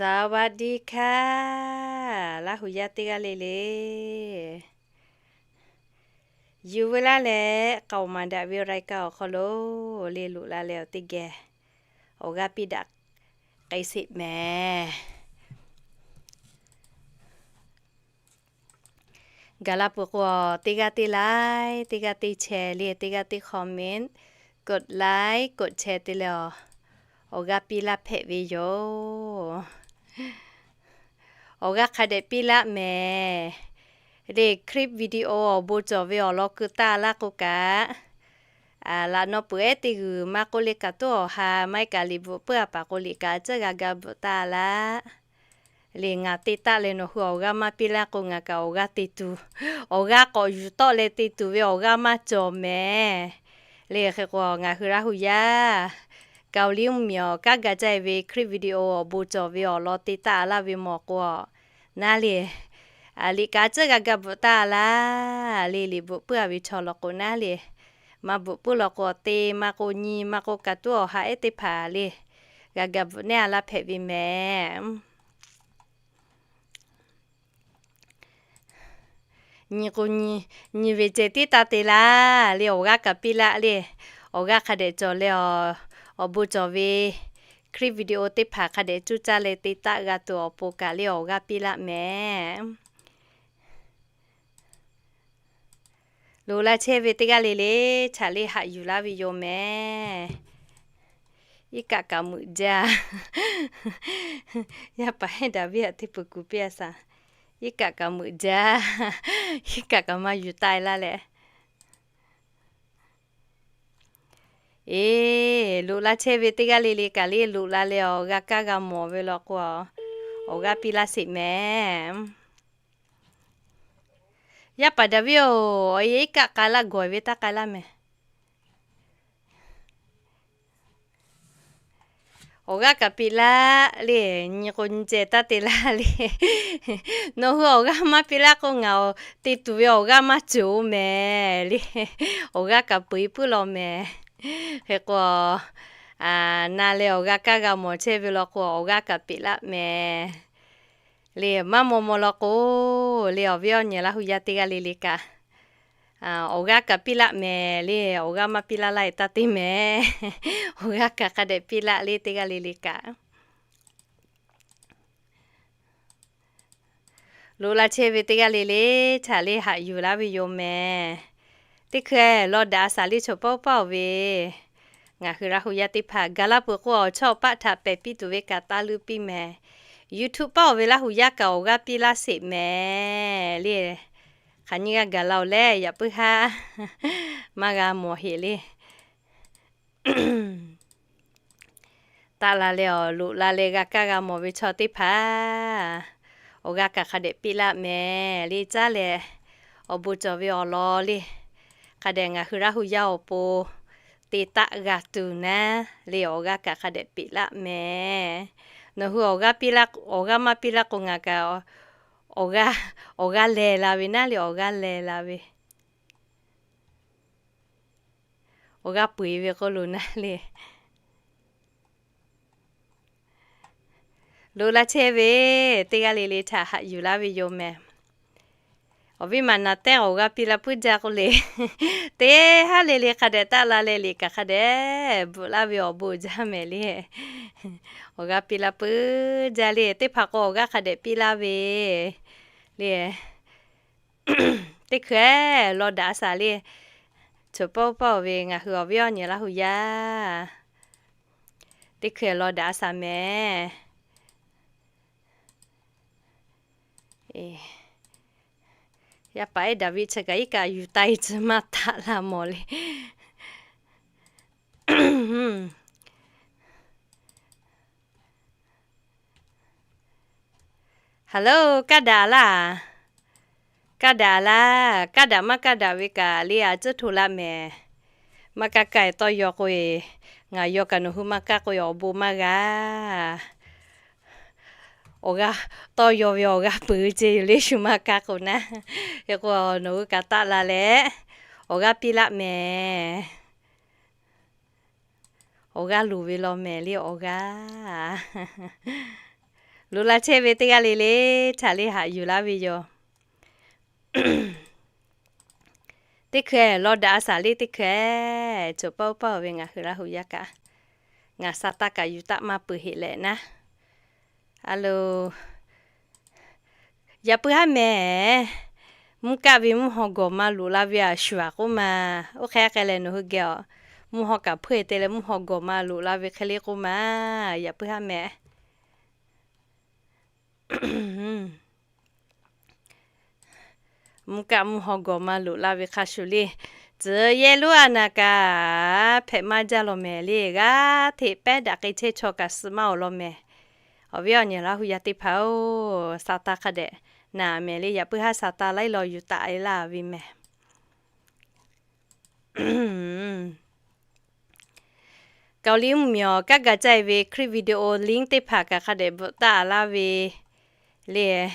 สวัสดีค่ะ Laˇ huˍ yaˇ teˇ g'aˇ le le. Yuˬ ve laˇ leh k'aoˍ maˍ daꞈ ve รายการ awˬ hk'aw lo le loꞈ la leh awˬ teˇ geh awˬ g'aˇ piˇ daꞈ k'ai sheˍ mehˍ. Gaˬ la peuˬ k'o, teˇ g'aˇ teˇ like, teˇ g'aˇ teˇ share le, teˇ g'aˇ teˇ comment, กดไลค์ กดแชร์ te leh awˬ g'aˇ piˇ laˇ hpehꞈ ve yoˬ. Awˬ g'aˇ hk'a dehꞈ piˇ laˇ mehˍ. Le คลิปวิดีโอ awˬ bon cawˬ ve awˬ lawn keu taˇ laˇ k'o kaꞈ, laꞈ naw peuˬ ehˉ teˇ g'uiˬ maˇ k'oˆ le, kaꞈ toˉ awˬ ha maˇ heˆ kaꞈ liꞈ bvuhꞈ puiˉ a paˍ k'o liꞈ kaꞈ a ceuˉ g'a ga bvuhꞈ taˇ laˇ. Le ngaˬ te taˆ leh nawˬ hui awˬ g'aˇ maˇ piˇ laˇ k'o ngaˬ kaꞈ awˬ g'aˇ te tuˬ, awˬ g'aˇ k'awꞈ yuˬ tawˆ leh te tuˬ ve awˬ g'aˇ maˇ cawˬ mehˍ. Le hk'e k'o ngaˬ hui Laˇ huˍ yaˇ เกาหลี mvuhˇmiˬ awˬ kanˉ ga caˇ ve คลิปวิดีโอ awˬ bon cawˬ ve awˬ lawn te taˆ laˇ ve mawˬ k'o, naˉ le, liꞈ kaꞈ a ceuˉ g'a ga bvuhꞈ taˇ laˇ. Le liꞈ bvuhꞈ puiˉ a ve chaw law k'o naˉ le, maˇ bvuhꞈ puiˉ law k'o te maˇ k'o nyi maˇ k'o kaꞈ toˉ awˬ ha ehˉ teˇ hpaˍ le g'a ga bvuhꞈ nehˉ a laˇ hpehꞈ ve mehˍ. Nyi k'o nyi, nyi ve ceh tiˉ taˇ te laˇ le, awˬ g'aˇ kaꞈ piˇ laˇ le. Awˬ g'aˇ hk'a dehꞈ cawˬ leh awˬ, awˬ bon cawˬ ve คลิปวิดีโอ teˇ hpaˍ hk'a dehꞈ cuˇ caˇ leh te taˆ g'a tuˬ awˬ pon kaꞈ le awˬ g'aˇ piˇ laˇ mehˍ. Loꞈ la chehˇ ve teˇ g'aˇ le le, chaꞈ le haꞈ yuˬ laˇ ve yoˬ mehˍ. Iˉ kaˆ kaꞈ meuꞈ jaˇ. Yaˇ paˍ ehˉ daꞈ viˉ aꞈ teˇ peuˬ kuˬ piˇ a shaˍ. Iˉ kaˆ kaꞈ meuꞈ jaˇ. Iˉ kaˆ kaꞈ maˇ yuˬ taˆ e laˇ leh. Eˬ, loꞈ la chehˇ ve teˇ g'aˇ le le kaꞈ le loꞈ la leh awˬ g'a kaˇ g'a mawˬ ve law k'o, awˬ g'aˇ piˇ laˇ sheˍ mehˍ. Yaˇ paˍ daꞈ viˉ oˬ, awˬ e iˉ kaˆ k'ai laˇ gawˬ ve taˇ k'ai laˇ mehˍ. Awˬ g'aˇ kaꞈ piˇ laˇ le, nyi k'o nyi ceh taˇ te laˇ le. Nawˬ hui awˬ g'aˇ maˇ piˇ laˇ k'o ngaˬ te tuˬ ve awˬ g'aˇ maˇ cawˬ mehˍ le. Awˬ g'aˇ kaꞈ peu eˬ puiˉ law mehˍ. Hk'e k'o, na leh awˬ g'a kaˇ g'a mawˬ chehˇ ve law k'o awˬ g'aˇ kaꞈ piˇ laˇ mehˍ. Le maˇ maw maw law k'o, le awˬ viˉ awˬ nyi Laˇ huˍ yaˇ teˇ g'aˇ le le kaꞈ, awˬ g'aˇ kaꞈ piˇ laˇ mehˍ le, awˬ g'aˇ maˇ piˇ laˇ laˇ e taˇ te mehˍ. Awˬ g'aˇ kaꞈ hk'a dehꞈ piˇ laˇ le teˇ g'aˇ le le kaꞈ. Loꞈ la chehˇ ve teˇ g'aˇ le le, chaꞈ le haꞈ yuˬ laˇ ve yoˬ mehˍ. Teˇ hkui law daꞈ a shaˍ le chaw pawˆ pawˆ ve, ngaˬ hui Laˇ huˍ yaˇ teˇ hpaˍ gaˬ la peuˬ k'o awˬ chawˇ paˆ htaꞈ pehˬ piˇ tuˬ ve kaꞈ taˇ leuˉ piˇ mehˍ. YouTube paˆ oˬ ve Laˇ huˍ yaˇ kaꞈ awˬ g'aˇ piˇ laˇ sheˍ mehˍ le. Hk'aˬ nyiˇ g'aˇ gaˬ la oˬ leh yaꞈ puiˉ haˉ maˇ g'a mawˬ heˍ le. Taˆ la leh awˬ loꞈ la leh g'a kaˇ g'a mawˬ ve chaw teˇ hpaˍ, awˬ g'aˇ kaꞈ hk'a dehꞈ piˇ laˇ mehˍ le. Caˉ leh awˬ bon cawˬ ve awˬ lawn le, hk'a dehꞈ ngaˬ hui Laˇ huˍ yaˇ awˬ pon te taˆ g'a tuˬ naˉ le, awˬ g'aˇ kaꞈ hk'a dehꞈ piˇ laˇ mehˍ. Nawˬ hui awˬ g'aˇ piˇ laˇ, awˬ g'aˇ maˇ piˇ laˇ k'o ngaˬ kaꞈ awˬ g'aˇ, awˬ g'aˇ leh la ve naˉ le, awˬ g'aˇ leh la ve, awˬ g'aˇ peu eˬ ve k'oˆ lo naˉ le. Loꞈ la chehˇ ve teˇ g'aˇ le le htaꞈ haꞈ yuˬ laˇ ve yoˬ mehˍ. Awˬ viˉ ma naˍ tehˉ awˬ g'aˇ piˇ laˇ puiˉ jaˇ k'oˆ le, teˇ haˉ le le hk'a dehꞈ taˆ la leh liꞈ kaꞈ hk'a dehꞈ bvuhꞈ laˇ ve awˬ bon jaˇ mehˍ le. Awˬ g'aˇ piˇ laˇ puiˉ jaˇ le, teˇ hpaˍ k'o awˬ g'aˇ hk'a dehꞈ piˇ laˇ ve le. Teˇ hkui law daꞈ a shaˍ le, chaw pawˆ pawˆ ve ngaˬ hui awˬ viˉ awˬ nyi Laˇ huˍ yaˇ, teˇ hkui law daꞈ a shaˍ mehˍ. Yaˇ paˍ ehˉ Daˍviˆ chi kaꞈ iˉ kaˆ yuˬ taˇ e tcuh maˇ htaꞈ la mawˬ le. Hello, kaˇ daꞈ laˇ. Kaˇ daꞈ laˇ. Kaˇ daꞈ maˇ kaˇ daꞈ ve kaꞈ le a cuˉ hto laˇ mehˍ. Maˇ kaˇ kaˇ e tawˇ yaw k'o e, ngaˬ yaw kaꞈ nawˬ hui maˇ kaˇ k'o e awˬ bon maˇ g'a. Awˬ g'aˇ tawˇ yaw ve awˬ g'aˇ peuˬ ce yoˬ le, shu maˇ kaˇ k'o naˉ. Hk'e k'o nawˬ hui kaꞈ taˆ la leh awˬ g'aˇ piˇ laˇ mehˍ. Awˬ g'aˇ luˬ ve law mehˍ le awˬ g'aˇ. Loꞈ la chehˇ ve teˇ g'aˇ le le, htaꞈ le haꞈ yuˬ laˇ ve yoˬ. Teˇ hkui lawˇ daꞈ a shaˍ le teˇ hkui, cawˬ paˇ oˇ paˇ ve ngaˬ hui Laˇ hu yaˇ kaꞈ, ngaˬ sa taˇ kaꞈ yuˬ taˆ maˇ peuˬ heꞈ leh naˉ. A lo, yaꞈ puiˉ haˉ meh, mvuhˇ kaˆ ve mvuhˇ haw gawˬ ma loꞈ la ve a shuˍ a k'oˆ ma. Oˇ hk'e k'ai leh nawˬ hui geh a, mvuhˇ haw kaꞈ hpuˇ e te leh mvuhˇ haw gawˬ ma loꞈ la ve hk'e le k'oˆ ma. Yaꞈ puiˉ haˉ meh. Mvuhˇ kaˆ mvuhˇ haw gawˬ ma loꞈ la ve hk'a shuˍ le, tcuh yehˇ lonˉ a naˍ kaꞈ hpehꞈ maˇ jaˇ law mehˍ le. G'aˇ hteꞈ pehˉ daꞈ k'ai chehˇ chaw kaꞈ suh maˇ awˬ law mehˍ. Awˬ viˉ awˬ nyi Laˇ hu yaˇ teˇ hpaˍ-oˬ, sa taˇ hk'a dehꞈ naˍ mehˍ le. Yaꞈ puiˉ haˉ sa taˇ laiˉ law yuˬ taˆ e laˇ ve mehˍ. Kaoˍliˇ mvuhˇmiˬ awˬ kanˉ ga caˇ e ve คลิปวิดีโอ link teˇ hpaˍ kaꞈ hk'a dehꞈ bvuhꞈ taˆ laˇ ve le.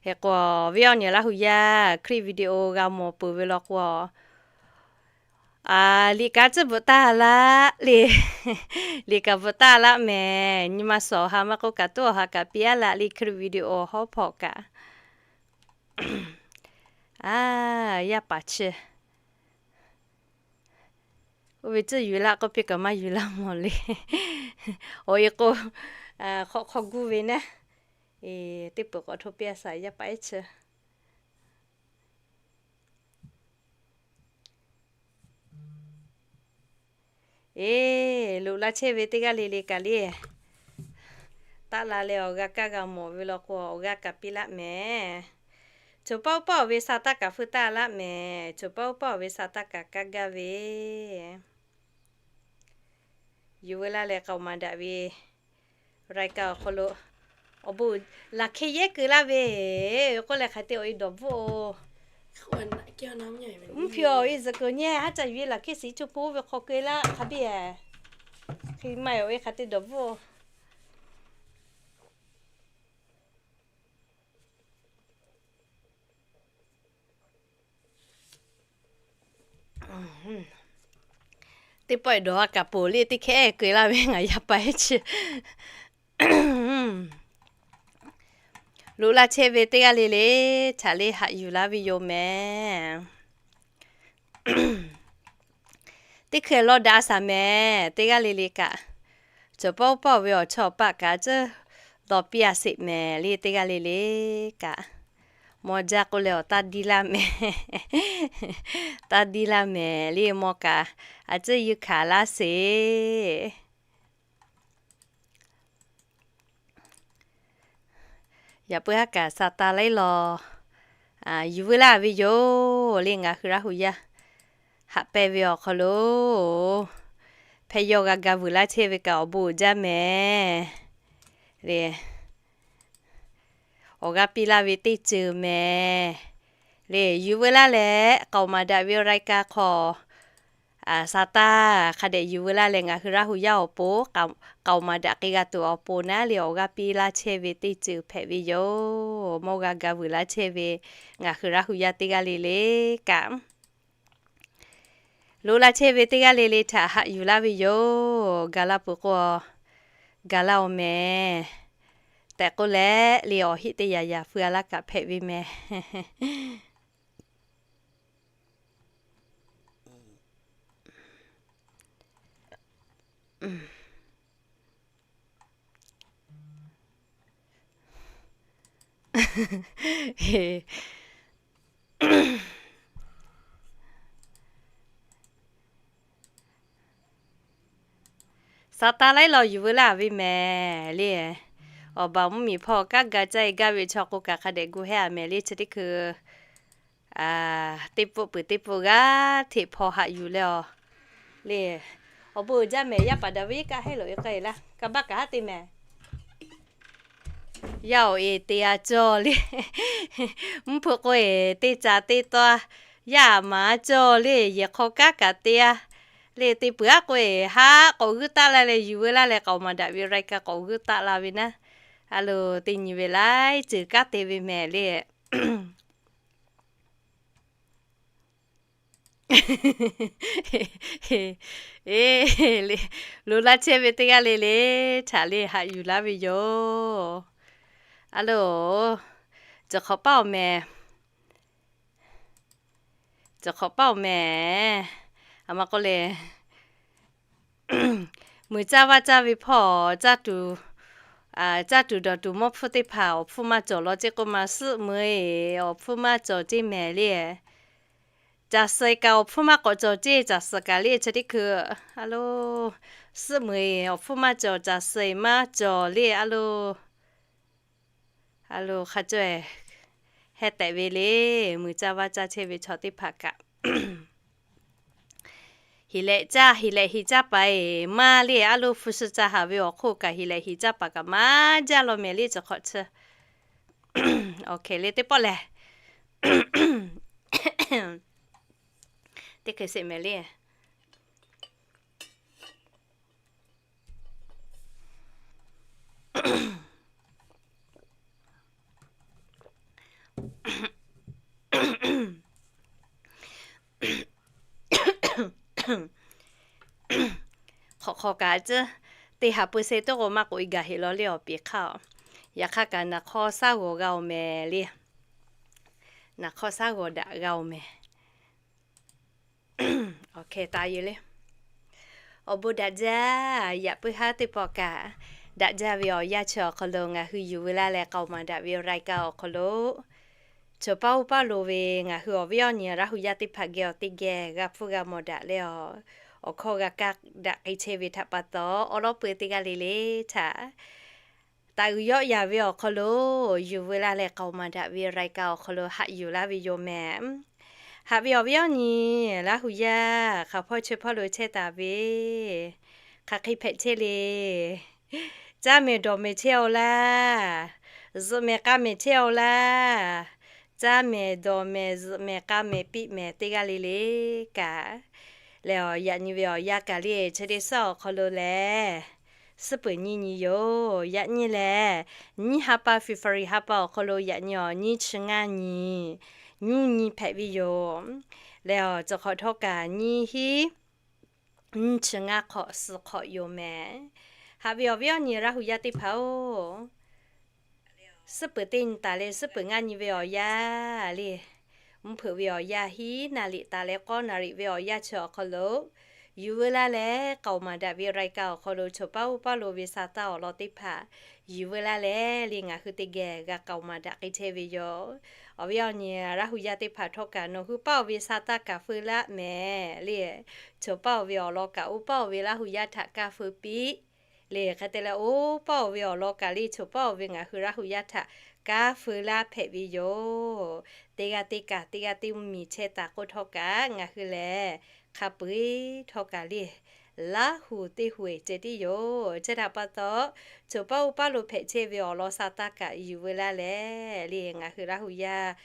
Hk'e k'o, awˬ viˉ awˬ nyi Laˇ hu yaˇ คลิปวิดีโอ g'a mawˬ peuˬ ve law k'o, liꞈ kaꞈ tcuhˉ bvuhꞈ taˇ laˇ le. Liꞈ kaꞈ bvuhꞈ taˇ laˇ mehˍ. Nyi ma suhˍ awˬ ha maˇ k'oˆ kaꞈ, tuˉ awˬ ha kaꞈ piˇ aˉ laˇ le. คลิปวิดีโอ hawˉ hpawˇ kaꞈ, a, yaˇ paˍ chi oˇ ve tcuhˇ yuˬ laˇ k'oˆ piˇ kaꞈ maˇ yuˬ laˇ mawˬ le. Awˬ e k'o, hk'aw hk'aw guˇ ve naˉ, teˇ peuˬ k'awꞈ hto piˇ a shaˍ yaˇ paˍ ehˉ chi. Eˬ, loꞈ la chehˇ ve teˇ g'aˇ le le kaꞈ le, taˆ la leh awˬ g'a kaˇ g'a mawˬ ve law k'o, awˬ g'aˇ kaꞈ piˇ laˆ mehˍ. Cawˬ paˇ oˇ paˇ awˬ ve sa taˇ kaꞈ feu taˇ laˆ mehˍ. Cawˬ paˇ oˇ paˇ awˬ ve sa taˇ kaꞈ kaˇ gaˇ ve, yuˬ veu laˇ leh k'aoˍ maˍ daꞈ ve รายการ awˬ hk'aw lo, awˬ bon laˬ hk'e yehˇ keu laˇ ve k'oˆ leh hk'aˬ te awˬ e dawˬ bvuhˆ-oˬ. Mvuhˇ hpiꞈ awˬ e zuhꞈ keu nyi haˉ ca yuˬ e laˬ hk'e shiˍ co po ve hk'aw keu laˇ hk'a biˇ. Hk'e maˇ awˬ e hk'aˬ te dawˬ bvuhˆ-oˬ. Teˇ pawˆ dawˬ a kaˍ poˬ le teˇ hkehˉ keu laˇ ve ngaˬ yaˇ paˍ ehˉ chi. Loꞈ la chehˇ ve teˇ g'aˇ le le, htaꞈ le haꞈ yuˬ laˇ ve yoˬ mehˍ. Teˇ hkui lawˇ daꞈ a shaˍ mehˍ. Teˇ g'aˇ le le kaꞈ, cawˬ paˇ oˇ paˇ ve awˬ chawˇ awˬ paˆ kaꞈ tcuhˉ dawˬ piˇ a sheˍ mehˍ le. Teˇ g'aˇ le le kaꞈ, maw jaˇ k'oˆ leh awˬ taˇ diˇ laˇ mehˍ. Taˇ diˇ laˇ mehˍ le. Maw kaꞈ a tcuhˉ yuˇ hkanˍ laˇ sheˍ. Yaꞈ puiˉ haˉ kaꞈ sa taˇ laiˉ law yuˬ veu laˇ ve yoˬ le. Ngaˬ hui Laˇ hu yaˇ haꞈ pehnˇ ve awˬ hk'aw lo, hpehꞈ yawˇ g'a ga vuiˬ laˇ chehˇ ve kaꞈ awˬ bon uiˍ jaˇ mehˍ le. Awˬ g'aˇ piˇ laˇ ve teˇ ceuˬ mehˍ le. Yuˬ veu laˇ leh k'aoˍ maˍ daꞈ ve รายการ hk'aw sa taˇ hk'a dehꞈ yuˬ veu laˇ leh ngaˬ hui Laˇ hu yaˇ awˬ pon k'aoˍ maˍ daꞈ k'ai g'a tuˬ awˬ pon naˉ le, awˬ g'aˇ piˇ laˇ chehˇ ve teˇ ceuˬ hpehꞈ ve yoˬ. Mawˇ g'a ga vuiˬ laˇ chehˇ ve ngaˬ hui Laˇ hu yaˇ teˇ g'aˇ le le kaꞈ, loꞈ la chehˇ ve teˇ g'aˇ le le htaꞈ haꞈ yuˬ laˇ ve yoˬ. Ga laˇ peuˬ k'o, ga laˇ-oˬ mehˍ tehꞈ k'oˆ leh le, awˬ heˆ teˇ yaꞈ yaꞈ feu a laˇ kaꞈ hpehꞈ ve mehˍ. Sa taˇ laiˉ law yuˬ veu laˇ ve mehˍ le. Awˬ baˬ mvuhˇmiˬ hpawˇ kanˉ ga caˇ e gaˇ ve chaw k'o kaꞈ hk'a dehꞈ gu hehˉ a mehˍ le. Chi teˇ hkui teˇ pfuhˆ peuˬ teˇ pfuhˆ g'aˇ hteꞈ hpaw haꞈ yuˬ leh awˬ le. Awˬ bon uiˍ jaˇ mehˍ. Yaˇ paˍ daꞈ ve iˉ kaˆ hehˉ loꞈ e k'ai laˇ, ka baˆ kaꞈ haˉ te mehˍ. Yaˇ awˬ e te a cawˇ le. Mvuhˇ hpeuꞈ k'o e teˇ caꞈ teˇ taw, yaˇ maˍ a cawˇ le. Yehˬ hk'aw kanˉ kaꞈ te a le. Te peuˬ aˉ k'o e haˉ k'awꞈ g'uiˇ taˆ la leh yuˬ veu laˇ leh k'aoˍ maˍ daꞈ ve รายการ k'awꞈ g'uiˇ taˆ la ve naˉ. A lo, teˇ nyi ve laiˉ ceuˬ kanˉ te ve mehˍ le. Eˬ, loꞈ la chehˇ ve teˇ g'aˇ le le htaꞈ le haꞈ yuˬ laˇ ve yoˬ. Aˬ loˬ, cawˬ hk'awꞈ paˇ awˬ mehˍ, cawˬ hk'awꞈ paˇ awˬ mehˍ. A ma k'oˆ le, muiˬ caˇ vaˇ caˇ ve hpawˇ, caˇ tuˬ dawˬ tuˬ mawˇ hpfuhˇ teˇ hpaˍ awˬ hpfuhˇ maˇ cawˬ law ceˇ k'oˆ ma, suhˆ meuˍ awˬ hpfuhˇ maˇ cawˬ ceˇ mehˍ le. Caˬ suhˍ kaꞈ awˬ hpfuhˇ maˇ k'awꞈ cawˬ ceˇ, caˬ suhˍ kaꞈ le chi teˇ hkui, a loˬ, suhˆ meuˍ awˬ hpfuhˇ maˇ cawˬ, caˬ suhˍ maˇ cawˬ le, a loˬ. A loˬ, hk'a caweh heh tehꞈ ve le, muiˬ caˇ vaˇ caˇ chehˇ ve chaw teˇ hpaˍ kaꞈ, heˍ lehꞈ caˇ, heˍ lehꞈ heˍ caˇ paˍ-eˬ maˇ le, a loˬ, hpu shi ca haˍ ve awˬ hk'oˆ kaꞈ heˍ lehꞈ heˍ caˇ paˍ kaꞈ maˇ jaˇ law mehˍ le, cawˬ hk'awꞈ chi. Awˬ hk'e le teˇ pawˆ lehˬ, teˇ hk'e sheˍ mehˍ le. Hk'awꞈ hk'aw kaꞈ ciˉ, teˇ ha peu se teˇ k'o maˇ k'oꞈ e gaˬ heˍ law le awˬ piˍ hk'aˇ-oˬ, yaꞈ hk'aˇ kaꞈ naˬ hk'awˇ shaˉ g'awˬ g'a-oˬ mehˍ le. Naˬ hk'awˇ shaˉ g'awˬ daꞈ g'a-oˬ mehˍ. Awˬ hk'e taˍ yeˬ le. Awˬ bon daꞈ jaˇ. Yaꞈ puiˉ haˉ teˇ pawˆ kaꞈ, daꞈ jaˇ ve awˬ yanˇ chi awˬ hk'aw lo ngaˬ hui yuˬ veu laˇ leh k'aoˍ maˍ daꞈ ve รายการ awˬ hk'aw lo, chaw paˇ oˇ paˇ lo ve ngaˬ hui awˬ viˉ awˬ nyi Laˇ hu yaˇ teˇ hpaˍ geh awˬ teˇ geh g'a hpfuhˇ g'a mawˬ daꞈ leh awˬ, awˬ hkawˇ g'a kaˇ daꞈ k'ai chehˇ ve htaꞈ pa taw, awˉ lawˉ peu teˇ g'aˇ le le htaꞈ taˍ uiˍ yawˆ yaˍ ve awˬ hk'aw lo yuˬ veu laˇ leh k'aoˍ maˍ daꞈ ve รายการ awˬ hk'aw lo haꞈ yuˬ laˇ ve yoˬ mehˍ. Haꞈ ve awˬ viˉ awˬ nyi Laˇ hu yaˇ hk'aˬ hpawˇ chi hpawˇ lo chehˇ taˍ ve, hk'aˬ hk'e hpehꞈ chehˇ le. Caˇ mehˍ dawˬ mehˍ chehˇ-oˆ laˇ, zuhꞈ mehˍ k'a mehˍ chehˇ-oˆ laˇ. Caˇ mehˍ dawˬ mehˍ zuhꞈ mehˍ k'a mehˍ piˆ mehˍ teˇ g'aˇ le le kaꞈ, leh awˬ yaꞈ nyi ve awˬ yanˇ kaꞈ le chi teˇ suhˉ awˬ hk'aw lo lehˬ, suhˉ peuˬ nyiˇ nyi yoˬ. Yaꞈ nyi lehˬ, nyiˇ ha pa February ha pa awˬ hk'aw lo yaꞈ nyi awˬ nyiˇ chi ngaˇ nyi, nyuˇ nyi hpehꞈ ve yoˬ. Leh awˬ cawˬ hk'awꞈ htawˇ kaꞈ nyiˇ hinˉ nyiˇ chi ngaˇ hk'awꞈ suh hk'awꞈ yoˬ mehˍ. Haꞈ ve awˬ viˉ awˬ nyi Laˇ hu yaˇ teˇ hpaˍ-oˬ, suhˉ peuˬ teˇ nyi taˍ leh suhˉ peuˬ ngaˇ nyi ve awˬ yanˇ le, mvuhˇ hpeuꞈ ve awˬ yanˇ hiˉ naˍ riˍ taˍ leh k'awˇ naˍ riˍ ve awˬ yanˇ chi awˬ hk'aw lo yuˬ veu laˇ leh k'aoˍ maˍ daꞈ ve รายการ awˬ hk'aw lo chaw paˇ oˇ paˇ lo ve sa taˇ awˬ lawn teˇ hpaˍ yuˬ veu laˇ leh le ngaˬ hui teˇ geh g'a k'aoˍ maˍ daꞈ k'ai chehˇ ve yoˬ. Awˬ viˉ awˬ nyi Laˇ hu yaˇ teˇ hpaˍ htawˇ kaꞈ nawˬ hui paˇ-oˬ ve sa taˇ kaꞈ feu laˇ mehˍ le. Chaw paˇ-oˬ ve awˬ lawn kaꞈ oˇ paˇ-oˬ ve Laˇ hu yaˇ htaꞈ kaˇ feu piˇ le. Hk'e te leh oˇ paˇ-oˬ ve awˬ lawn kaꞈ le chaw paˇ-oˬ ve ngaˬ hui Laˇ hu yaˇ htaꞈ kaˇ feu laˇ hpehꞈ ve yoˬ. Teˇ g'aˇ teˇ kaꞈ teˇ g'aˇ teˇ mvuhˇmiˬ chehˇ taˍ k'oˆ htawˇ kaꞈ ngaˬ hui lehˬ, hk'a peu-eˬ htawˇ kaꞈ le Laˇ hu teˇ hu-eˬ ceh tiˉ yoˬ. Chi htaꞈ pa taw, chaw paˇ oˇ paˇ lo hpehꞈ chehˇ ve awˬ lawn sa taˇ kaꞈ yuˬ veu laˇ leh le ngaˬ hui Laˇ hu yaˇ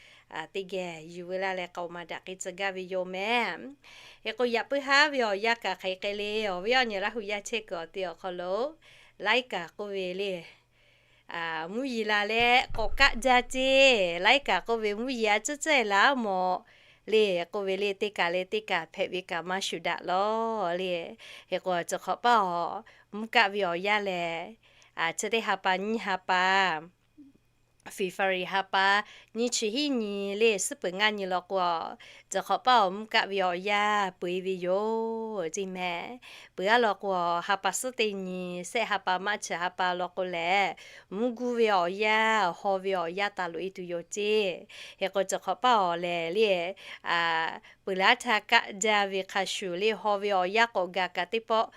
teˇ geh yuˬ veu laˇ leh k'aoˍ maˍ daꞈ k'ai tcuh gaˇ ve yoˬ mehˍ. Hk'e k'o yaꞈ puiˉ haˉ ve awˬ yanˇ kaꞈ hk'aˬ hk'e le awˬ viˉ awˬ nyi Laˇ hu yaˇ chehˇ kuiˬ awˬ te awˬ hk'aw lo laiˉ kaꞈ k'oˆ ve le, mvuhˇ yeˬ la leh k'awꞈ kaˆ jaˇ ceˇ. Laiˉ kaꞈ k'oˆ ve mvuhˇ yeˬ a ciˉ ciˉ-e laˇ mawˬ le k'oˆ ve le teˇ kaꞈ leh teˇ kaꞈ hpehꞈ ve kaꞈ maˇ shuˍ daꞈ lawˬ le. Hk'e k'o cawˬ hk'awꞈ paˇ-oˬ, mvuhˇ kaˆ ve awˬ yanˇ lehˬ, chi teˇ ha pa nyiˇ ha pa February ha pa nyiˇ chi hiˉ nyi le suhˉ peuˬ ngaˇ nyi law k'o, cawˬ hk'awꞈ paˇ-oˬ, mvuhˇ kaˆ ve awˬ yanˇ peu-e ve yoˬ ceˇ mehˍ. Peuˬ-a law k'o, ha pa suhˉ teˇ nyi, sehˆ ha pa, March ha pa law k'o lehˬ, mvuhˇ guˇ ve awˬ yanˇ, haw ve awˬ yanˇ taˍ loꞈ-e tuˬ yoˬ ceˇ. Hk'e k'o cawˬ hk'awꞈ paˇ-oˬ lehˬ le, peuˬ laˇ htaˇ kaˆ jaˇ ve hk'a shuˍ le haw ve awˬ yanˇ k'awꞈ gaˬ kaꞈ teˇ pawˆ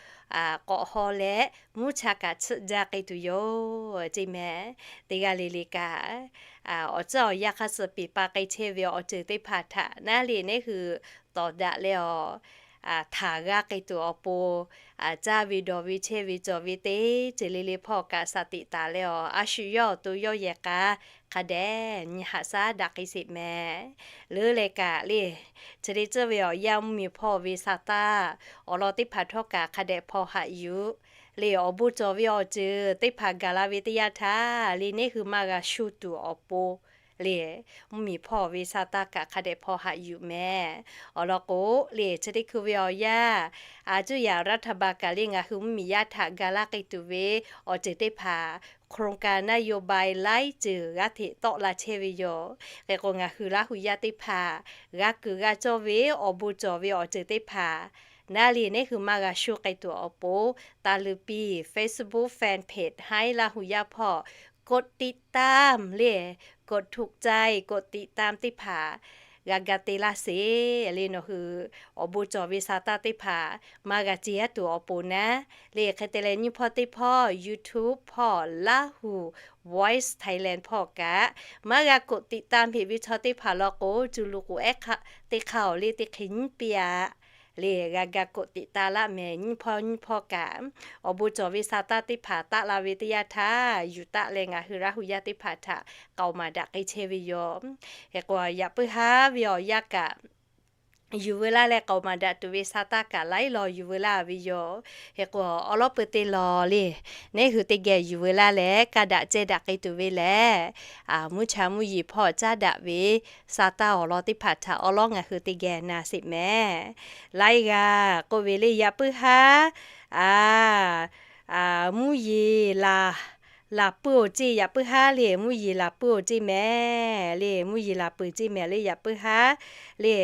k'awꞈ haw leh, mvuhˇ cha kaꞈ tsuhꞈ jaˇ k'ai tuˬ yoˬ ceˇ mehˍ. Teˇ g'aˇ le le kaꞈ, awˬ tcuhˉ awˬ yanˇ hk'a suh peˬ pa k'ai chehˇ ve awˬ ceuˬ teˇ hpaˍ htaꞈ naˉ le neˉ hui tawˍ daꞈ leh awˬ, htaꞈ g'aˇ k'ai tuˬ awˬ pon, caˇ ve dawˬ ve chehˇ ve cawˬ ve teˇ ceuˬ le le hpawˇ kaꞈ shaˍ tiꞈ taˍ leh awˬ, a shu yawˇ awˬ to yawˇ yehˬ k'a hk'a dehꞈ nyi haꞈ shaˉ daꞈ k'ai sheˍ mehˍ. Leuˉ leh kaꞈ le, chi le tcuhˇ ve awˬ yanˇ mvuhˇmiˬ hpawˇ ve sa taˇ awˬ lawn teˇ hpaˍ htawˇ kaꞈ hk'a dehꞈ hpaw haꞈ yuˬ le. Awˬ bon cawˬ ve awˬ ceuˬ teˇ hpaˍ gaˬ la ve teˇ yanˇ htaˇ le neˉ hui maˇ g'a shu tuˬ awˬ pon le, mvuhˇmiˬ hpawˇ ve sa taˇ kaꞈ hk'a dehꞈ hpaw haꞈ yuˬ mehˍ. Awˬ lawn k'o le chi teˇ hkui ve awˬ yanˇ, a cuˇ yaꞈ รัฐบาล kaꞈ le ngaˬ hui mvuhˇmiˬ yaˇ htaꞈ ga laˇ k'ai tuˬ ve awˬ ceuˬ teˇ hpaˍ โครงการนโยบาย laiˉ ceuˬ g'aˇ hteꞈ tawˆ la chehˇ ve yoˬ. Hk'e k'o, ngaˬ hui Laˇ hu yaˇ teˇ hpaˍ g'a kuiˬ g'a cawˇ ve awˬ bon cawˬ ve awˬ ceuˬ teˇ hpaˍ naˉ le, neˉ hui maˇ g'a shu k'ai tuˬ awˬ pon, taˍ luˬ piˇ Facebook fan page Haiˉ Laˇ hu yaˇ hpawˇ กดติดตาม le, กดถูกใจ กดติดตาม teˇ hpaˍ g'a ga te laˇ sheˍ le. Nawˬ hui awˬ bon cawˬ ve sa taˇ teˇ hpaˍ maˇ g'a ce aˉ tuˬ awˬ pon naˉ le. Hk'e te leh, nyiˇ hpawˇ teˇ hpawˇ YouTube hpawˇ Laˇ hu Voice Thailand hpawˇ kaꞈ, maˇ g'a กดติดตาม heꞈ ve chaw teˇ hpaˍ law k'o, cuˬ luˬ k'oꞈ ehˉ teˇ hk'aˇ awˬ le teˇ hk'e nyiˉ piˇ aꞈ le, g'a ga กดติดตาม laˇ mehˍ. Nyiˇ hpawˇ nyiˇ hpawˇ kaꞈ awˬ bon cawˬ ve sa taˇ teˇ hpaˍ taˆ la ve teˇ yanˇ htaˇ, yuˬ taˆ leh ngaˬ hui Laˇ hu yaˇ teˇ hpaˍ htaꞈ k'aoˍ maˍ daꞈ k'ai chehˇ ve yoˬ. Hk'e k'o, yaꞈ puiˉ haˉ ve awˬ yanˇ kaꞈ yuˬ veu laˇ leh k'aoˍ maˍ daꞈ tuˬ ve sa taˇ kaꞈ laiˉ law yuˬ veu laˇ ve yoˬ. Hk'e k'o, awˉ lawˉ peu teˇ law le, neˉ hui teˇ geh yuˬ veu laˇ leh kaˇ daꞈ ceh daꞈ k'ai tuˬ ve lehˬ, mvuhˇ cha mvuhˇ yeˬ hpawˇ caˉ daꞈ ve sa taˇ awˬ lawn teˇ hpaˍ htaꞈ awˉ lawˉ ngaˬ hui teˇ geh na sheˍ mehˍ. Laiˉ g'aˇ k'oˆ ve le, yaꞈ puiˉ haˉ mvuhˇ yeˬ laˬ, laˬ puiˉ-oˬ ceˇ, yaꞈ puiˉ haˉ le mvuhˇ yeˬ laˬ puiˉ-oˬ ceˇ mehˍ le, mvuhˇ yeˬ laˬ peuˬ ceˇ mehˍ le, yaꞈ puiˉ haˉ le.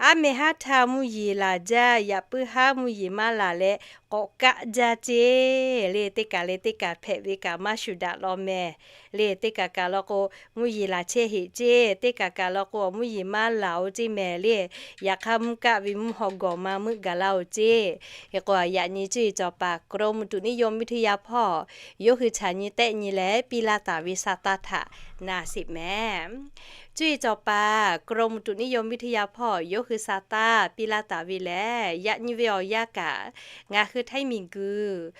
Aˉ meh haˉ htaˇ mvuhˇ yeˬ laˬ jaˇ, yaꞈ puiˉ haˉ mvuhˇ yeˬ maˇ laˬ leh k'awꞈ kaˆ jaˇ ceˇ le. Teˇ kaˬ leh teˇ kaˬ hpehꞈ ve kaꞈ maˇ shuˍ daꞈ law mehˍ le. Teˇ kaˬ kaˬ law k'o, mvuhˇ yeˬ laˬ chehˇ heꞈ ceˇ, teˇ kaˬ kaˬ law k'o, mvuhˇ yeˬ maˇ laˬ-oˬ ceˇ mehˍ le. Yaꞈ hk'aˇ, mvuhˇ kaˆ ve mvuhˇ haw gawˬ ma meuˆ gaˬ laˇ-oˬ ceˇ. Hk'e k'o, yaꞈ nyi cuˇ yiˍ cawˬ paˍ กรมอุตุนิยมวิทยา hpawˇ yawˇ hui chaꞈ nyi tehˆ nyi leh piˇ laˇ taˍ ve sa taˇ htaꞈ na sheˍ mehˍ. Cuˇ yiˍ cawˬ paˍ กรมอุตุนิยมวิทยา hpawˇ yawˇ hui sa taˇ piˇ laˇ taˍ ve lehˬ, yaꞈ nyi ve awˬ yanˇ kaꞈ ngaˬ hui Htaiˇ miˬguiˬ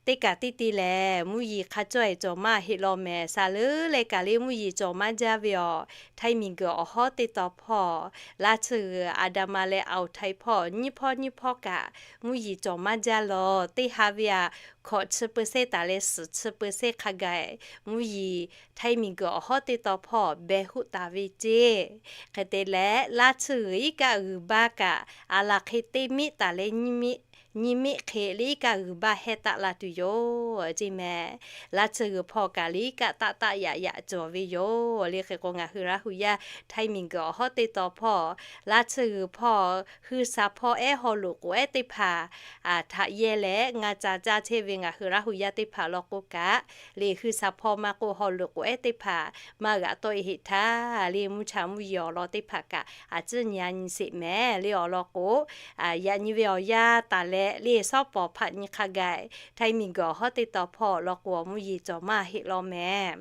teˇ kaˬ teˇ te lehˬ, mvuhˇ yeˬ hk'a cawˇ-e cawˬ maˇ heˆ law mehˍ. Saˍ leuˉ leh kaˬ le mvuhˇ yeˬ cawˬ maˇ jaˇ ve awˬ Htaiˇ miˬguiˬ awˬ hawˉ teˇ taw hpawˇ, Laˇ tsuhˇ g'uiˬ, Aˍdanˍ ma leh Aoˍ htaiˍ hpawˇ nyiˇ hpawˇ nyiˇ hpawˇ kaꞈ mvuhˇ yeˬ cawˬ maˇ jaˇ law. Teˇ ha ve aꞈ hkawꞈ chi เปอร์เซ็นต์ taˍ leh suhˍ chi เปอร์เซ็นต์ hk'a gaˬ mvuhˇ yeˬ Htaiˇ miˬguiˬ awˬ hawˉ teˇ taw hpawˇ beh hoˆ taˍ ve ceˇ. Hk'e te leh, Laˇ tsuhˇ g'uiˬ iˉ kaˆ g'uiˬ baˇ kaꞈ aˬ laˬ hk'e teˇ miˆ taˍ leh nyiˇ miˆ hk'e le iˉ kaˆ g'uiˬ baˇ hehˇ taˆ la tuˬ yoˬ ceˇ mehˍ. Laˇ tsuhˇ g'uiˬ hpawˇ kaꞈ le iˉ kaˆ taˆ taˆ yaꞈ yaꞈ cawˬ ve yoˬ le. Hk'e k'o, ngaˬ hui Laˇ hu yaˇ Htaiˇ miˬguiˬ awˬ hawˉ teˇ taw hpawˇ Laˇ tsuhˇ g'uiˬ hpawˇ hui sa hpawˇ ehˉ haw loꞈ k'oꞈ ehˉ teˇ hpaˍ htaꞈ yehˇ leh ngaˇ ca caˇ chehˇ ve ngaˬ hui Laˇ hu yaˇ teˇ hpaˍ law k'o kaꞈ, le hui sa hpawˇ maˇ k'oˆ haw loꞈ k'oꞈ ehˉ teˇ hpaˍ maˇ g'aꞈ tawˆ-e heˆ htaˇ, le mvuhˇ cha mvuhˇ yeˬ awˬ lawn teˇ hpaˍ kaꞈ a ciˉ nyi a nyi sheˍ mehˍ le. Awˬ lawn k'o, yaꞈ nyi ve awˬ yanˇ taˍ leh le shawˉ pawˍ hpaꞈ nyi hk'a gaˬ Htaiˇ miˬguiˬ awˬ hawˉ teˇ taw hpawˇ law k'o, mvuhˇ yeˬ cawˬ maˇ heˆ law mehˍ.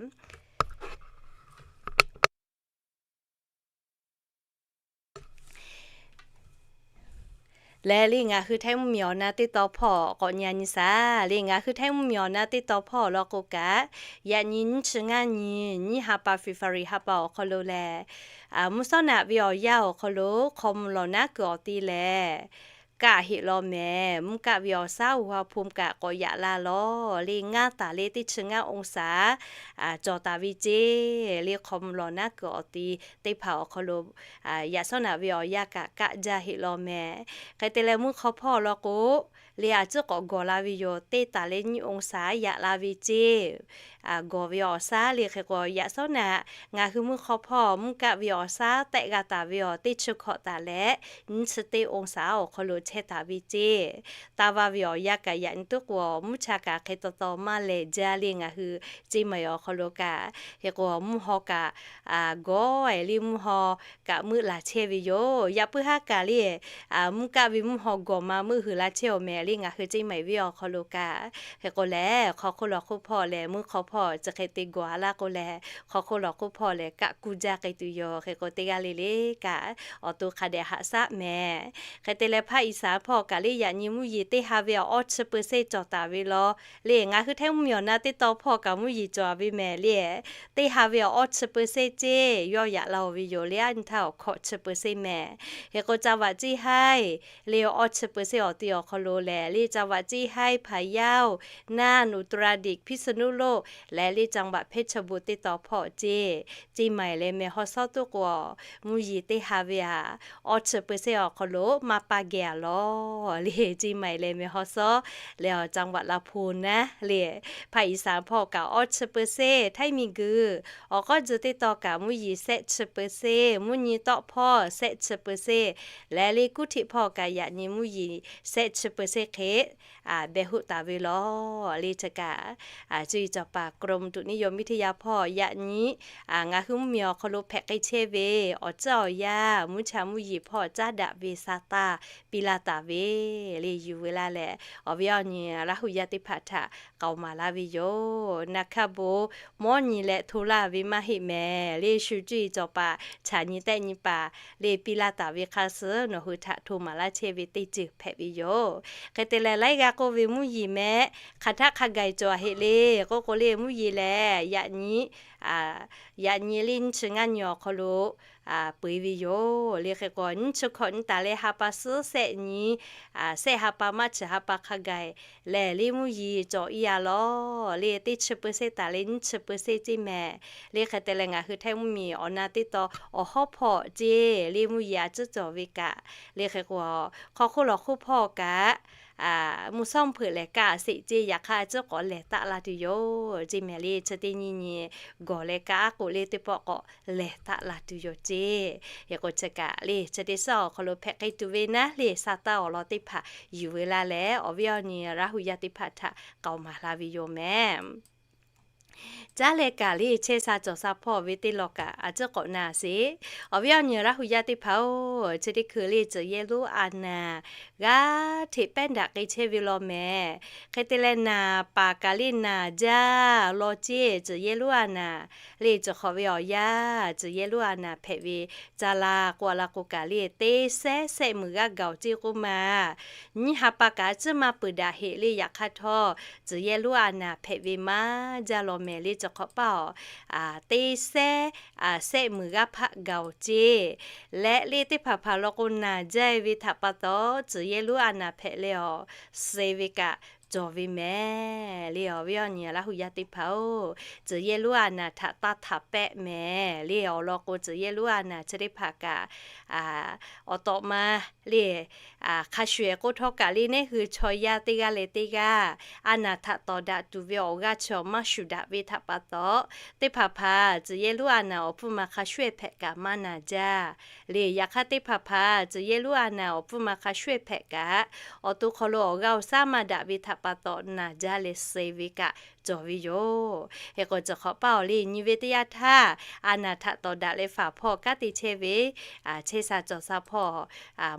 Lehˬ le ngaˬ hui Htaiˇ mvuhˇ miˬ awˬ na teˇ taw hpawˇ k'awꞈ nyi a nyi shaˍ le. Ngaˬ hui Htaiˇ mvuhˇ miˬ awˬ na teˇ taw hpawˇ law k'o kaꞈ, yaꞈ nyi nyiˇ chi ngaˇ nyi nyiˇ ha pa February ha pa awˬ hk'aw lo lehˬ, mvuhˇ shawˉ naꞈ ve awˬ yanˇ awˬ hk'aw lo hk'aw mvuh lawˬ naˉ kuiˬ awˬ te lehˬ, kaˆ heˆ law mehˍ. Mvuhˇ kaˆ ve awˬ shaˉ อุณหภูมิ kaꞈ k'awꞈ yaꞈ la law le. Ngaˇ taˍ leh teˇ chi ngaˇ องศา cawˬ taˍ ve ceˇ le. Hk'aw mvuh lawˬ naˉ kuiˬ awˬ te teˇ hpaˍ awˬ hk'aw lo yaꞈ shawˉ naꞈ ve awˬ yanˇ kaꞈ kaˆ jaˇ heˆ law mehˍ. Hk'e te leh mvuhˇ hk'aw hpawˇ law k'o, le a ciˉ k'awꞈ gawˬ la ve yoˬ. Teˇ taˍ leh nyiˇ องศา yaꞈ la ve ceˇ. Gawˬ ve awˬ shaˉ le. Hk'e k'o, yaꞈ shawˉ naꞈ ngaˬ hui mvuhˇ hk'aw hpawˇ mvuhˇ kaˆ ve awˬ shaˉ tehˆ g'a taˍ ve awˬ teˇ chi hkawꞈ taˍ leh nyiˇ chi teˇ องศา awˬ hk'aw lo chehˇ taˍ ve ceˇ. Taˇ vaˇ ve awˬ yanˇ kaꞈ yaꞈ nyi tuˉ k'o, mvuhˇ cha kaꞈ hk'e taw taw maˇ lehˬ jaˇ le. Ngaˬ hui Ceˇ maiˍ awˬ hk'aw lo kaꞈ, hk'e k'o mvuhˇ haw kaꞈ gawˬ-e le, mvuhˇ haw kaꞈ meuˆ laˬ chehˇ ve yoˬ. Yaꞈ puiˉ haˉ kaꞈ le, mvuhˇ kaˆ ve mvuhˇ haw gawˬ ma meuˆ hui la chehˇ-oˬ mehˍ le. Ngaˬ hui Ceˇ maiˍ venˇ awˬ hk'aw lo kaꞈ, hk'e k'o lehˬ, hk'aw hk'oˆ lawˬ hk'oˆ hpawˇ lehˬ, mvuhˇ hk'aw hpawˇ chi hk'e te gawˬ a laˇ k'o lehˬ, hk'aw hk'oˆ lawˬ hk'oˆ hpawˇ lehˬ kaˆ kuˇ jaˇ k'ai tuˬ yoˬ. Hk'e k'o teˇ g'aˇ le le kaꞈ awˬ to hk'a dehꞈ haꞈ shaˉ mehˍ. Hk'e te leh ภาคอีสาน hpawˇ kaꞈ le, yaꞈ nyi mvuhˇ yeˬ teˇ ha ve awˬ awˇ chi เปอร์เซ็นต์ cawˬ taˍ ve law le. Ngaˬ hui Htaiˇ mvuhˇ miˬ awˬ na teˇ taw hpawˇ kaꞈ mvuhˇ yeˬ cawˬ ve mehˍ le. Teˇ ha ve awˬ awˇ chi เปอร์เซ็นต์ ceˇ yawˇ yaꞈ la-oˬ ve yoˬ le. Aˉ nyi htaˇ awˬ hkawꞈ chi เปอร์เซ็นต์ mehˍ. Hk'e k'o, Caˇ vaꞈ ciˇ haiˇ le awˇ chi เปอร์เซ็นต์ awˬ ti awˬ hk'aw lo lehˬ le, Caˇ vaꞈ ciˇ haiˇ พะเยา น่าน อุตรดิตถ์ พิษณุโลก leh le Caˇ vaꞈ เพชรบูรณ์ teˇ taw hpawˇ ceˇ. Ceˇ maiˍ leh meh haw shawˉ tuˉ k'o, mvuhˇ yeˬ teˇ ha ve aꞈ awˇ chi เปอร์เซ็นต์ awˬ hk'aw lo maˇ paˇ geh a law. Awˬ le, เชียงใหม่ lehˬ mehˬ haw sawˉ leh awˬ จังหวัดลำพูน naˉ le, ภาคอีสาน hpawˇ kaꞈ awˇ chi เปอร์เซ็นต์, htaiˇ miˬguiˬ awˬ k'awˇ tcuh teˇ taw kaꞈ mvuhˇ yeˬ shehˆ chi เปอร์เซ็นต์, mvuhˇ nyi tawˆ hpawˇ shehˆ chi เปอร์เซ็นต์, leh le กรุงเทพ hpawˇ kaꞈ yaꞈ nyi mvuhˇ yeˬ shehˆ chi เปอร์เซ็นต์ hk'e behˬ hoˆ taˍ ve lawˬ. Le chi kaꞈ cuˇ yiˍ cawˬ paˍ กรมอุตุนิยมวิทยา hpawˇ yaꞈ nyi ngaˬ hui mvuhˇmiˬ awˬ hk'aw lo hpehꞈ k'ai chehˇ ve awˬ tcuhˉ awˬ yanˇ, mvuhˇ cha mvuhˇ yeˬ hpawˇ caˉ daꞈ ve sa taˇ piˇ laˇ taˍ ve le yuˬ ve laˇ leh, awˬ viˉ awˬ nyi Laˇ huˍ yaˇ teˇ hpaˍ htaꞈ k'aoˍ maˍ laˇ ve yoˬ. Naˍ hkaˇ bon mawˇ nyi leh hto laˇ ve maˇ heˆ mehˍ le, shu cuˇ yiˍ cawˬ paˍ chaꞈ nyi tehˆ nyi paˍ le piˇ laˇ taˍ ve hk'a suhˉ nawˬ hui htaꞈ hto maˍ laˇ chehˇ ve teˇ ceuˬ hpehꞈ ve yoˬ. Hk'e te leh, laiˉ g'aˇ k'oˆ ve mvuhˇ yeˬ mehˆ hk'aˬ htaˆ hk'a gaˬ cawˬ heˆ le k'oˆ k'o le, mvuhˇ yeˬ lehˬ yaꞈ nyi yaꞈ nyi le nyiˇ chi ngaˇ nyi awˬ hk'aw lo peuˬ ve yoˬ. Le hk'e k'o, nyiˇ chi hkawꞈ nyi taˍ leh ha pa suhˉ shehˆ nyi, shehˆ ha pa maˇ chi ha pa hk'a gaˬ lehˬ le mvuhˇ yeˬ cawˬ iˉ a lawˬ. Le teˇ chi เปอร์เซ็นต์ taˍ leh nyiˇ chi เปอร์เซ็นต์ ceˇ mehˍ. Le hk'e te leh, ngaˬ hui htaiˇ mvuhˇmiˬ awˬ na teˇ taw awˬ hawˉ hpawˇ ceˇ le mvuhˇ yeˬ a ciˉ cawˬ ve kaꞈ, le hk'e k'o, hk'aw hk'oˆ lawˬ hk'oˆ hpawˇ kaꞈ mvuhˇ shawˉ hpeuꞈ lehˬ kaˆ a sheˍ ceˇ, yaꞈ hk'aˇ a ciˉ k'awꞈ lehˬ taˆ la tuˬ yoˬ ceˇ mehˍ. Le chi teˇ nyi nyi gawˬ leh kaˆ aˉ k'oꞈ le teˇ pawˆ k'awꞈ lehˬ taˆ la tuˬ yoˬ ceˇ. Hk'e k'o, chi kaꞈ le chi teˇ suhˉ awˬ hk'aw lo hpehꞈ k'ai tuˬ ve naˉ le, sa taˇ awˬ lawn teˇ hpaˍ yuˬ ve laˇ leh, awˬ viˉ awˬ nyi Laˇ huˍ yaˇ teˇ hpaˍ htaꞈ k'aoˍ maˍ la ve yoˬ mehˍ. Caˉ leh kaꞈ le chehˇ sha cawˬ sha hpawˇ ve teˇ lawn kaꞈ a ciˉ k'awꞈ na sheˍ. Awˬ viˉ awˬ nyi Laˇ huˍ yaˇ teˇ hpaˍ-oˬ, chi teˇ hkui le tcuh yehˇ lonˉ a naˍ g'aˇ hteꞈ pehˉ daꞈ k'ai chehˇ ve law mehˍ. Hk'e te leh, naˍ paˍ kaꞈ le naˍ jaˇ law ceˇ. Tcuh yehˇ lonˉ a naˍ le, cawˬ hk'awꞈ ve awˬ yanˇ tcuh yehˇ lonˉ a naˍ hpehꞈ ve ca la k'o, a la k'o kaꞈ le teˇ sehˉ sehˆ meunˍ g'aˇ gaˬ-oˬ ceˇ k'oˆ ma. Nyiˇ ha pa kaꞈ a ciˉ maˇ peuˬ daꞈ heˆ le, yaꞈ hk'aˇ htawˇ tcuh yehˇ lonˉ a naˍ hpehꞈ ve maˇ jaˇ law mehˍ. Le cawˬ hk'awꞈ paˇ-oˬ, teˇ sehˉ sehˆ meunˍ g'aˇ hpaˆ gaˬ-oˬ ceˇ. Leh le teˇ hpaˍ hpaˍ law k'o, naˍ jaˇ ve htaꞈ pa taw tcuh yehˇ lonˉ a naˍ hpehꞈ leh awˬ suh ve kaꞈ cawˬ ve mehˍ. Le awˬ viˉ awˬ nyi Laˇ huˍ yaˇ teˇ hpaˍ-oˬ, tcuh yehˇ lonˉ a naˍ htaꞈ taˇ htaꞈ pehˆ mehˍ. Le awˬ lawn k'o, tcuh yehˇ lonˉ a naˍ chi teˇ hpaˍ kaꞈ awˬ tawꞈ ma le hk'a shuˍ-ehˍ k'oˆ htawˇ kaꞈ le, neˉ hui chaw yaˇ teˇ g'aˇ leh teˇ g'aˇ a naˍ htaꞈ tawˍ daꞈ tuˬ ve awˬ g'aˇ chi awˬ maˇ shuˍ daꞈ ve htaꞈ pa taw, teˇ hpaˍ hpaˍ tcuh yehˇ lonˉ a naˍ awˬ hpfuhˇ ma hk'a shuˍ-ehˍ hpehꞈ kaꞈ maˇ naˍ jaˇ. Le yaꞈ hk'aˇ teˇ hpaˍ hpaˍ tcuh yehˇ lonˉ a naˍ awˬ hpfuhˇ ma hk'a shuˍ-ehˍ hpehꞈ kaꞈ, awˬ to hk'aw lo awˬ g'aˇ awˬ shaˉ maˇ daꞈ ve htaꞈ pa taw naˍ jaˇ leh suh ve kaꞈ cawˬ ve yoˬ. Hk'e k'o, cawˬ hk'awꞈ paˇ-oˬ, le nyi ve teˇ yanˇ htaˇ a naˍ htaꞈ tawˍ daꞈ leh faˍ hpawˇ kanˉ te chehˇ ve chehˇ sha cawˬ sha hpawˇ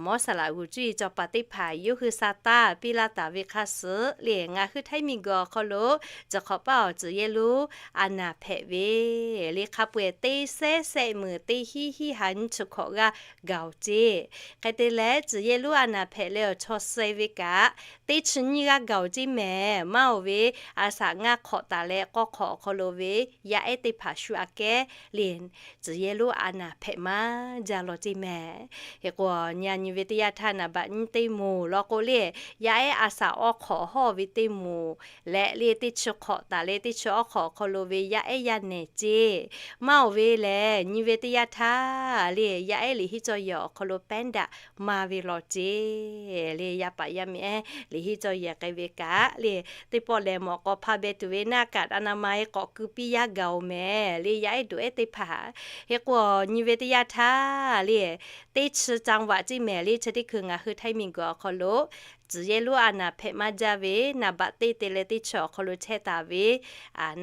mawˇ saˍ laꞈ g'uˬ cuˇ yiˍ cawˬ paˍ teˇ hpaˍ yawˇ hui sa taˇ piˇ laˇ taˍ ve hk'a suhˍ le, ngaˬ hui htaiˇ miˬguiˬ awˬ hk'aw lo cawˬ hk'awꞈ paˇ-oˬ, tcuh yehˇ lonˉ a naˍ hpehꞈ ve le hk'a peu-eˬ teˇ sehˉ sehˆ meunˍ teˇ hiˉ hiˉ ha nyiˇ chi hkawꞈ g'aˇ gaˬ-oˬ ceˇ. Hk'e te leh, tcuh yehˇ lonˉ a naˍ hpehꞈ leh awˬ chaw suh ve kaꞈ teˇ chi nyiˇ g'aˇ gaˬ-oˬ ceˇ mehˍ. Maˇ-oˬ ve, a shaꞈ ngaˇ hk'awꞈ taˍ leh k'awˇ hk'awꞈ awˬ hk'aw lo ve yaˇ ehˉ teˇ hpaˍ shu aꞈ kehˉ le tcuh yehˇ lonˉ a naˍ hpehꞈ maˇ jaˇ law ceˇ mehˍ. Hk'e k'o, nyi a nyi ve teˇ yanˇ htaˇ naˍ baꞈ nyiˇ teˇ moˍ law k'o le, yaˇ ehˉ a shaꞈ awˇ hk'awꞈ hawˇ ve teˇ moˍ leh le teˇ chi hk'awꞈ taˍ leh teˇ chi awˇ hk'awꞈ awˬ hk'aw lo ve yaˇ ehˉ yaˇ nehˬ ceˇ. Maˇ-oˬ ve lehˬ, nyi ve teˇ yanˇ htaˇ le yaˇ ehˉ liꞈ henˇ cawˇ yehˬ awˬ hk'aw lo pehˉ daꞈ maˇ ve law ceˇ. Le yaˇ paˍ yaˇ miˇ ehˉ liꞈ henˇ cawˇ yehˬ k'ai ve kaꞈ le, teˇ pawˆ lehˬ mawꞈ k'aw hpaˇ beh tuˬ ve naˆ kaꞈ a na ma-e k'awꞈ keu piˇ yaˇ gaˬ-oˬ mehˍ. Le yaˇ ehˉ doꞈ ehˉ teˇ hpaˍ, hk'e k'o, nyi ve teˇ yanˇ htaˇ le teˇ chi จังหวัด ceˇ mehˍ. Le chi teˇ hkui ngaˬ hui htaiˇ miˬguiˬ awˬ hk'aw lo tcuh yehˇ lonˉ a naˍ hpehꞈ maˇ jaˇ ve naˍ baꞈ teˇ te leh teˇ chi awˬ hk'aw lo chehˇ taˍ ve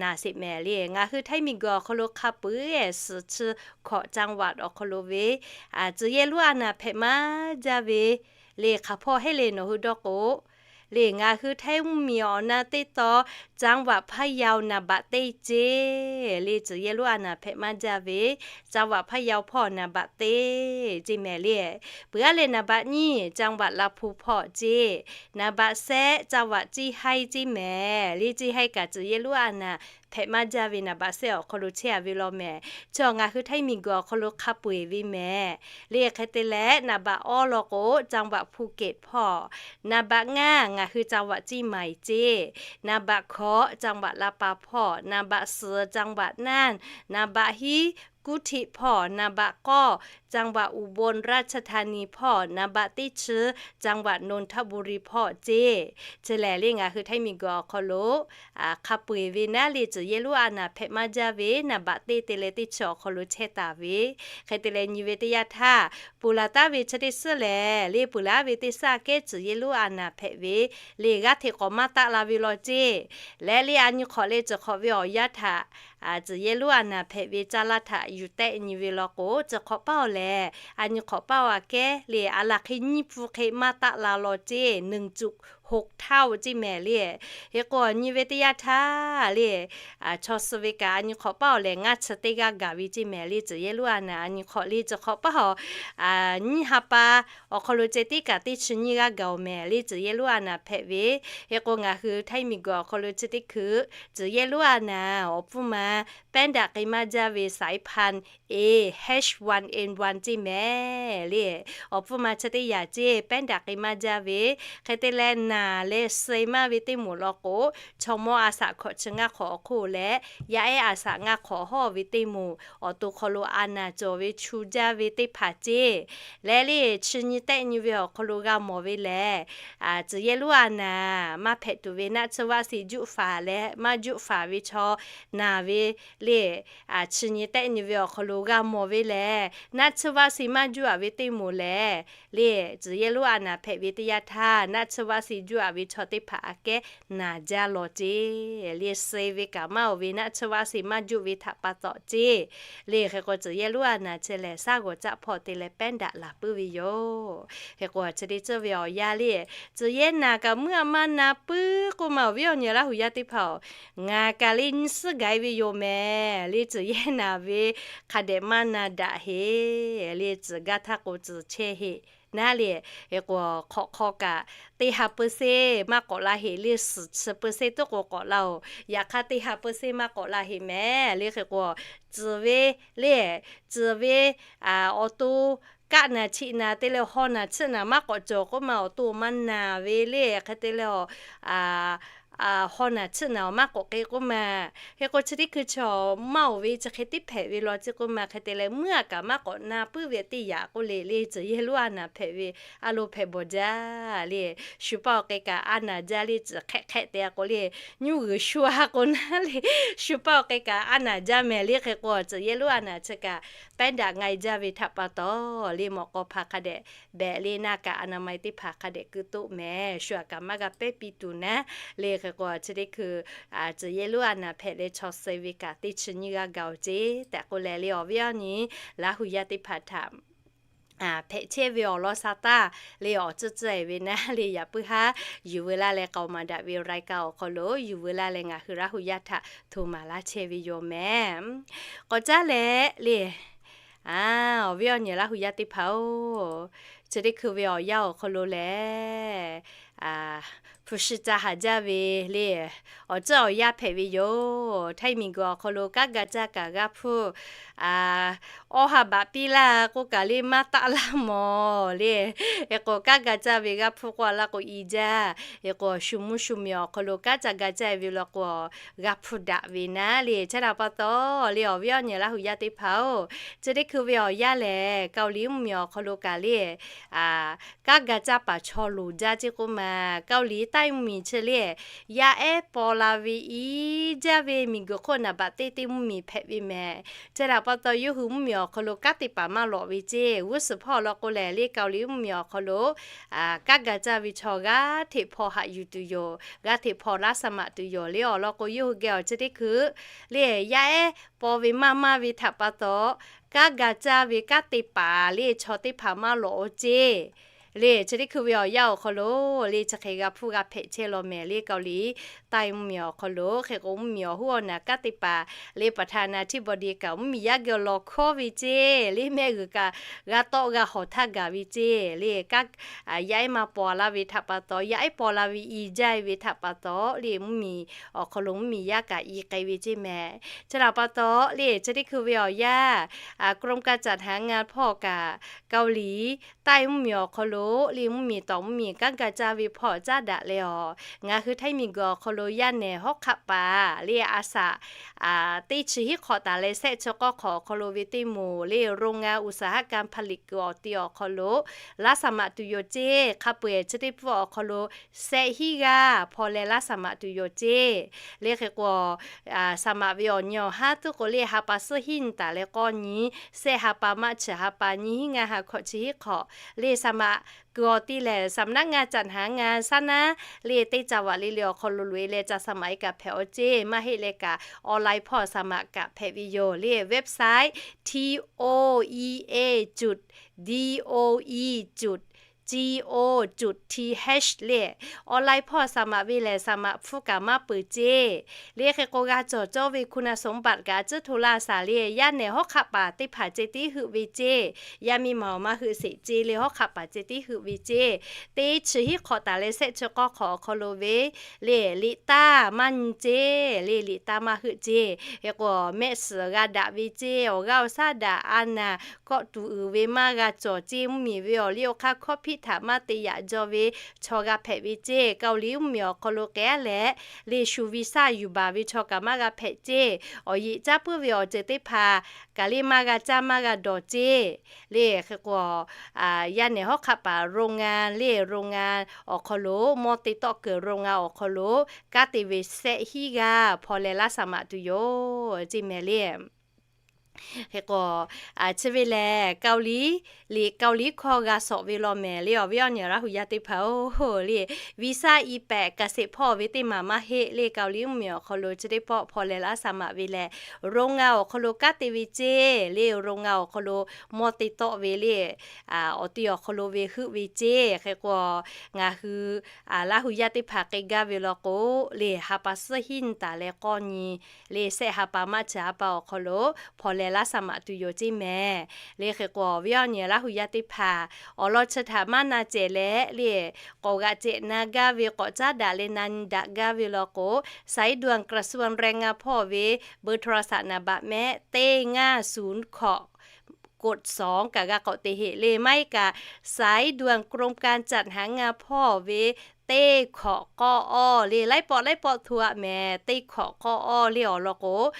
naˍ sheˍ mehˍ. Le ngaˬ hui htaiˇ miˬguiˬ awˬ hk'aw lo hk'a peu-eˬ suhˍ chi hkawꞈ จังหวัด awˬ hk'aw lo ve tcuh yehˇ lonˉ a naˍ hpehꞈ maˇ jaˇ ve le hk'aˬ hpawˇ heˆ le nawˬ hui dawˇ k'o, le ngaˬ hui htaiˇ mvuhˇmiˬ awˬ na teˇ taw จังหวัดพะเยา naˍ baꞈ teˇ ceˇ. Le tcuh yehˇ lonˉ a naˍ hpehꞈ maˇ jaˇ ve จังหวัดพะเยา hpawˇ naˍ baꞈ teˇ ceˇ mehˍ. Le peuˬ aˉ leh naˍ baꞈ nyiˇ จังหวัดลำพูน hpawˇ ceˇ. Naˍ baꞈ shehˆ จังหวัดเชียงราย ceˇ mehˍ. Le Cheˇ hai kaꞈ tcuh yehˇ lonˉ a naˍ hpehꞈ maˇ jaˇ ve naˍ baꞈ shehˆ awˬ hk'aw lo chehˇ a ve law mehˍ. Chi ngaˬ hui htaiˇ miˬguiˬ awˬ hk'aw lo hk'a peu-eˬ ve mehˍ. Le hk'e te leh, naˍ baꞈ awˇ law k'o จังหวัดภูเก็ต hpawˇ, naˍ baꞈ ngaˇ ngaˬ hui จังหวัดเชียงใหม่ ceˇ, naˍ baꞈ hkawꞈ จังหวัดลำปาง hpawˇ, naˍ baꞈ suhˍ จังหวัดน่าน, naˍ baꞈ hiˉ กรุงเทพ hpawˇ, naˍ baꞈ k'awˇ จังหวัดอุบลราชธานี hpawˇ, naˍ baꞈ teˇ chi จังหวัดนนทบุรี hpawˇ ceˇ. Chi lehˬ le ngaˬ hui htaiˇ miˬguiˬ awˬ hk'aw lo hk'a peu eˬ ve naˉ le tcuhˬ yehˇ lonˉ a naˍ hpehꞈ maˇ jaˇ ve naˍ baꞈ teˇ te leh teˇ chi awˬ hk'aw lo chehˇ taˍ ve, hk'e te leh nyi ve teˇ yanˇ htaˇ, peuˬ laˬ taˍ ve chi teˇ suhˉ lehˬ le peuˬ laˬ ve teˇ suhˉ aꞈ kehˉ tcuhˬ yehˇ lonˉ a naˍ hpehꞈ ve le g'aˇ hteꞈ k'awꞈ maˇ taˆ la ve law ceˇ. Leh le a nyi hk'awꞈ leh tcuhˬ hk'awꞈ ve awˬ yanˇ htaꞈ tcuhˬ yehˇ lonˉ a naˍ hpehꞈ ve caˇ laˇ htaꞈ yuˬ tehˆ nyi ve law k'o, tcuhˬ hk'awꞈ paˇ awˬ lehˬ a nyi hk'awꞈ paˇ aꞈ kehˉ le a laˬ hk'e nyiˇ pfuhˇ hk'e maˇ taˆ la law ceˇ, หนึ่งจุดหกเท่า ceˇ mehˍ le. Hk'e k'o nyi ve teˇ yanˇ htaˇ le chaw suh ve kaꞈ a nyi hk'awꞈ paˇ awˬ lehˬ ngaˇ chi teˇ g'aˇ gaˬ ve ceˇ mehˍ le tcuhˬ yehˇ lonˉ a naˍ a nyi hk'awꞈ le tcuhˬ hk'awꞈ paˇ awˬ nyiˇ ha pa awˬ hk'aw lo ceh tiˉ kaꞈ teˇ chi nyiˇ g'aˇ gaˬ oˬ mehˍ le tcuhˬ yehˇ lonˉ a naˍ hpehꞈ ve. Hk'e k'o ngaˬ hui htaiˇ miˬguiˬ awˬ hk'aw lo chi teˇ hkui tcuhˬ yehˇ lonˉ a naˍ awˬ pfuhˇ ma แป้งดัก k'ai maˇ jaˇ ve สายพันธุ์ A H one N one ceˇ mehˍ le. Awˬ hpfuhˇ ma chi teˇ yanˇ ceˇ แป้งดัก k'ai maˇ jaˇ ve, hk'e te leh naˍ leh suh maˇ ve teˇ moˍ law k'o, chaw mawˇ a shaꞈ hkawꞈ chi ngaˇ hk'awꞈ awˬ hk'oˆ leh yaˇ ehˉ a shaꞈ ngaˇ hk'awꞈ hawˇ ve teˇ moˍ awˬ to hk'aw lo a naˍ cawˬ ve chu jaˇ ve teˇ hpaˍ ceˇ. Leh le chi nyi tehˆ nyi ve awˬ hk'aw lo g'a mawˬ ve lehˬ, tcuhˬ yehˇ lonˉ a naˍ maˇ hpehꞈ tuˬ ve naˆ tsuhˇ vaˆ si juˆ faˍ leh maˇ juˆ faˍ ve chaw naˍ ve le chi nyi tehˆ nyi ve awˬ hk'aw lo g'a mawˬ ve lehˬ, naˆ tsuhˇ vaˆ si maˇ juˆ aꞈ ve teˇ moˍ lehˬ le tcuhˬ yehˇ lonˉ a naˍ hpehꞈ ve teˇ yanˇ htaˇ naˆ tsuhˇ vaˆ si juˆ aꞈ ve chaw teˇ hpaˍ aꞈ kehˉ naˍ jaˇ law ceˇ. Le suh ve kaꞈ maˇ oˬ ve naˆ tsuhˇ vaˆ si maˇ juˆ ve htaꞈ pa taw ceˇ. Le hk'e k'o tcuhˬ yehˇ lonˉ a naˍ chi lehˬ shaˉ g'awˬ caˆ hpawˇ te leh แป้งดัก laˬ puiˉ ve yoˬ. Hk'e k'o chi teˇ ceuˬ ve awˬ yanˇ le tcuhˬ yehˇ naˍ kaꞈ meuˇ aꞈ maˇ na puiˉ k'oˆ ma awˬ viˉ awˬ nyi Laˇ huˍ yaˇ teˇ hpaˍ-oˬ, ngaˬ kaꞈ le nyi suhˉ gaˬ e ve yoˬ mehˍ le tcuhˬ yehˇ naˍ ve hk'a dehꞈ maˇ na daꞈ heˍ le tcuhˬ gaˇ htaˇ k'o tcuhˬ chehˇ heˍ naˉ le. Hk'e k'o hk'awꞈ hk'aw kaꞈ teˇ ha เปอร์เซ็นต์ maˇ k'awꞈ la heˍ le suhˍ chi เปอร์เซ็นต์ teˇ k'o k'awꞈ la oˬ, yaꞈ hk'aˇ teˇ ha เปอร์เซ็นต์ maˇ k'awꞈ la heˍ mehˍ le. Hk'e k'o tcuhˬ ve le tcuhˬ ve awˬ to kaˆ naˍ chiˆ naˍ te leh haw naˍ chiˆ naˍ maˇ k'awꞈ cawˬ k'oˆ ma awˬ to maˇ naˍ ve le hk'e te leh haw naˍ chiˆ naˍ awˬ maˇ k'awꞈ k'e k'oˆ ma. Hk'e k'o chi teˇ hkui chaw maˇ oˬ ve chi hk'e tiˉ hpehꞈ ve law ceˇ k'oˆ ma. Hk'e te leh meuˇ aꞈ kaꞈ maˇ k'awꞈ na puiˉ ve teˇ yanˇ k'oˆ le le tcuhˬ yehˇ lonˉ a naˍ hpehꞈ ve a lo hpehꞈ bawˬ jaˇ le. Shu paˇ awˬ k'e kaꞈ a naˍ jaˇ le tcuhˬ hk'ehˆ hk'ehˆ te a k'o le, nyuˇ g'uiˬ shu a k'o naˉ le shu paˇ awˬ k'e kaꞈ a naˍ jaˇ mehˍ le. Hk'e k'o tcuhˬ yehˇ lonˉ a naˍ chi kaꞈ แป้งดัก ngaˬ e jaˇ ve htaꞈ pa taw le mawꞈ k'aw hpaˍ hk'a dehꞈ behꞈ le naˆ kaꞈ a naˍ ma e teˇ hpaˍ hk'a dehꞈ keu toˆ mehˍ. Shu aꞈ kaꞈ maˇ g'a pehˉ piˇ tuˬ naˉ le. Hk'e k'o chi teˇ hkui tcuhˬ yehˇ lonˉ a naˍ hpehꞈ leh chaw suh ve kaꞈ teˇ chi nyiˇ g'aˇ gaˬ oˬ ceˇ tehꞈ k'oˆ leh le awˬ viˉ awˬ nyi Laˇ huˍ yaˇ teˇ hpaˍ htaꞈ hpehꞈ chehˇ ve awˬ lawn sha taˇ le awˬ tcuhˇ tcuhˇ e ve naˉ le yaꞈ puiˉ haˉ yuˬ veu laˇ leh k'aoˍ maˍ daꞈ ve รายการ awˬ hk'aw lo yuˬ veu laˇ leh ngaˬ hui Laˇ huˍ yaˇ htaꞈ hto maˍ laˇ chehˇ ve yoˬ mehˍ. K'awꞈ caˉ leh le awˬ viˉ awˬ nyi Laˇ huˍ yaˇ teˇ hpaˍ-oˬ, chi teˇ hkui ve awˬ yanˇ awˬ hk'aw lo lehˬ hpu shi ca haˍ jaˇ ve le awˬ tcuhˇ awˬ yanˇ hpehꞈ ve yoˬ. Htaiˇ miˬguiˬ awˬ hk'aw lo kanˉ ga caˇ kaꞈ g'a hpuˇ awˇ ha baꞈ piˇ laˇ k'oˆ kaꞈ le maˇ taˆ laˇ mawˬ le. Hk'e k'o kanˉ ga caˇ ve g'a hpuˇ k'oˆ a laˇ k'o i jaˇ. Hk'e k'o shu mvuhˇ shu miˬ awˬ hk'aw lo kanˉ ca ga caˇ ve law k'o g'a hpuˇ daꞈ ve naˉ le. Chi htaꞈ pa taw le awˬ viˉ awˬ nyi Laˇ huˍ yaˇ teˇ hpaˍ-oˬ, chi teˇ hkui ve awˬ yanˇ lehˬ Kaoˍliˍ mvuhˇ miˬ awˬ hk'aw lo kaꞈ le kanˉ ga caˇ paˍ chaw loˍ jaˇ ceˇ k'oˆ ma. Kaoˍliˍ taiˇ mvuhˇ miˬ chi le yaˇ ehˉ paw la ve i jaˇ ve miˬguiˬ hk'oˆ naˍ baꞈ teˇ teˇ mvuhˇ miˬ hpehꞈ ve mehˍ. Chi htaꞈ pa taw yawˇ hui mvuhˇ miˬ awˬ hk'aw lo kanˉ te paˍ maˇ lawꞈ ve ceˇ. G'uˇ suhˍ hpawˇ law k'o lehˬ le Kaoˍliˍ mvuhˇ miˬ awˬ hk'aw lo kanˉ ga caˇ ve chaw g'aˇ hteꞈ hpaw haꞈ yuˬ tuˬ yoˬ, g'aˇ hteꞈ hpaw laˇ sha maꞈ tuˬ yoˬ le awˬ lawn k'o yawˇ hui geh awˬ chi teˇ hkui le yaˇ ehˉ paw ve maˇ maˇ ve htaꞈ pa taw kanˉ ga caˇ ve kanˉ te paˍ le chaw teˇ hpaˍ maˇ lawꞈ oˬ ceˇ. Le chi teˇ hkui ve awˬ yanˇ awˬ hk'aw lo le chi hk'e g'a hpuˇ g'a hpehꞈ chehˇ law mehˍ le Kaoˍliˍ taiˇ mvuhˇ miˬ awˬ hk'aw lo. Hk'e k'o mvuhˇ miˬ awˬ hoˉ awˬ naˍ kanˉ te paˍ le ประธานาธิบดี kaꞈ mvuhˇ miˬ yaˇ geh awˬ lawˬ hkawˉ ve ceˇ. Le mehˆ g'uiˬ kaꞈ g'a tawˆ g'a hawˬ htaˇ gaˬ ve ceˇ. Le kanˉ yaˇ ehˉ maˇ paw laˇ ve htaꞈ pa taw yaˇ ehˉ paw la ve i jaˇ ve htaꞈ pa taw le mvuhˇ miˬ awˬ hk'aw lo mvuhˇ miˬ yaˇ kaꞈ i k'ai ve ceˇ mehˍ. Chi htaꞈ pa taw le chi teˇ hkui ve awˬ yanˇ กรมการจัดหางาน hpawˇ kaꞈ Kaoˍliˍ taiˇ mvuhˇ miˬ awˬ hk'aw lo lo le mvuhˇ miˬ tawˍ mvuhˇ miˬ kanˉ ga caˇ ve hpawˇ caˉ daꞈ leh awˬ, ngaˬ hui htaiˇ miˬ guiˬ awˬ hk'aw lo yaˇ nehˬ hawˉ hk'aˆ paˍ le a saꞈ teˇ chi hiˉ hk'awꞈ taˍ leh shehˆ chi k'awˇ hk'awꞈ awˬ hk'aw lo ve teˇ moˍ le โรงงานอุตสาหกรรมผลิต kuiˬ awˬ ti awˬ hk'aw lo laˇ saˍ maꞈ tuˬ yoˬ ceˇ. Hk'a peu-eˬ chi teˇ pfuhˇ awˬ hk'aw lo shehˆ hinˉ g'aˇ hpaw leh laˇ saˍ maꞈ tuˬ yoˬ ceˇ. Le hk'e k'o, saˍ maꞈ ve awˬ nyi awˬ haˉ tuˉ k'o le ha pa suhˉ hinˉ nyi taˍ leh k'awˇ nyi, shehˆ ha pa maˇ chi ha pa nyiˇ hinˉ ngaˇ ha hkawꞈ chi hinˉ hk'awꞈ le saˍ maꞈ kuiˬ awˬ ti lehˬ สำนักงานจัดหางาน shaˉ naˉ le teˇ ca vaꞈ le le awˬ hk'aw lo loꞈ-e leh ca saˍ maꞈ-e kaꞈ hpehꞈ-aw ceˇ. Maˇ heˆ leh kaꞈ online hpawˇ saˍ maꞈ kaꞈ hpehꞈ ve yoˬ le website T O E A จุด D O E จุด G O จุด T H le online hpawˇ saˍ maꞈ ve lehˬ saˍ maꞈ hpfuhˇ kaꞈ maˇ peuˬ ceˇ. Le hk'e k'o g'a cawˬ cawˇ ve คุณสมบัติ kaꞈ a ciˉ hto laˇ saˍ le yaˇ nehˬ hawˉ hk'aˆ paˍ teˇ hpaˍ ceh tiˉ heuˆ ve ceˇ. Yaˇ miˇ ma awˬ maˇ heuˆ sheˍ ceˇ le hawˉ hk'aˆ paˍ ceh tiˉ heuˆ ve ceˇ. Teˇ chi hinˉ hk'awꞈ taˍ leh shehˆ chi k'awˇ hk'awꞈ awˬ hk'aw lo ve le liꞈ taˇ maˇ nyi ceˇ le liꞈ taˇ maˇ heuˆ ceˇ. Hk'e k'o mehˆ suhˍ g'a daꞈ ve ceˇ. Awˬ g'aˇ awˬ shaˉ daꞈ a naˍ kawˆ tuˬ uiˍ ve maˇ g'a cawˬ ceˇ. Mvuhˇ miˬ ve awˬ liˇ awˬ hk'aˇ hkawˇ hpiˆ htaꞈ maˇ te yaꞈ jaw ve chaw g'a hpehꞈ ve ceˇ. Kaoˍliˍ mvuhˇ miˬ awˬ hk'aw lo k'ehˉ leh le shu visa yuˬ baˬ ve chaw kaꞈ maˇ g'a hpehꞈ ceˇ. Awˬ yeꞈ caˉ puiˉ ve awˬ ceuˬ teˇ hpaˍ kaꞈ le maˇ g'a caˇ maˇ g'a dawˬ ceˇ. Le hk'e k'o, yaˇ nehˬ hawˉ hk'aˆ paˍ โรงงาน le โรงงาน awˬ hk'aw lo mawˇ te tawˆ kuiˬ โรงงาน awˬ hk'aw lo kanˉ te ve shehˆ hinˉ g'aˇ hpaw leh laˇ saˍ maꞈ tuˬ yoˬ ceˇ mehˍ le. Hk'e k'o, chi ve lehˬ Kaoˍliˍ, liꞈ Kaoˍliˍ hkawˇ g'a shawˍ ve law mehˍ le awˬ viˉ awˬ nyi Laˇ hu yaˇ teˇ hpaˍ-oˬ le. Visa i pehꞈ kaꞈ sheˍ hpawˇ ve teˇ maˬ maˇ heˆ le Kaoˍliˍ mvuhˇ miˬ awˬ hk'aw lo chi teˇ pawˆ hpaw leh laˇ saˍ maꞈ ve lehˬ โรงงาน awˬ hk'aw lo kanˉ te ve ceˇ le โรงงาน awˬ hk'aw lo mawˇ te tawˆ ve le awˬ ti awˬ hk'aw lo ve heuˆ ve ceˇ. Hk'e k'o, ngaˬ hui Laˇ hu yaˇ teˇ hpaˍ k'ai gaˇ ve law k'o le ha pa suhˉ hinˉ nyi taˍ leh k'awˇ nyi le shehˆ ha pa maˇ chi ha pa awˬ hk'aw lo hpaw leh laˇ saˍ maꞈ tuˬ yoˬ ceˇ mehˍ. Le hk'e k'o awˬ viˉ awˬ nyi Laˇ hu yaˇ teˇ hpaˍ awˬ lawn chi htaꞈ maˇ na cehˬ leh le k'awꞈ g'aꞈ cehˬ na gaˇ ve k'awꞈ caˉ daꞈ leh na nyi daꞈ gaˇ ve law k'o, สายด่วนกระทรวงแรงงาน hpawˇ ve เบอร์โทรศัพท์ naˍ baꞈ mehˆ teˇ ngaˇ suˍ hkawꞈ กดสอง kaꞈ g'a k'awꞈ te heˆ le maˇ heˆ kaꞈ สายด่วนกรมการจัดหางาน hpawˇ ve teˇ hkawꞈ k'awˇ awˇ le laiˉ pawˆ laiˉ pawˆ hto-a mehˍ. Teˇ hkawꞈ k'awˇ awˇ le awˬ lawn k'o,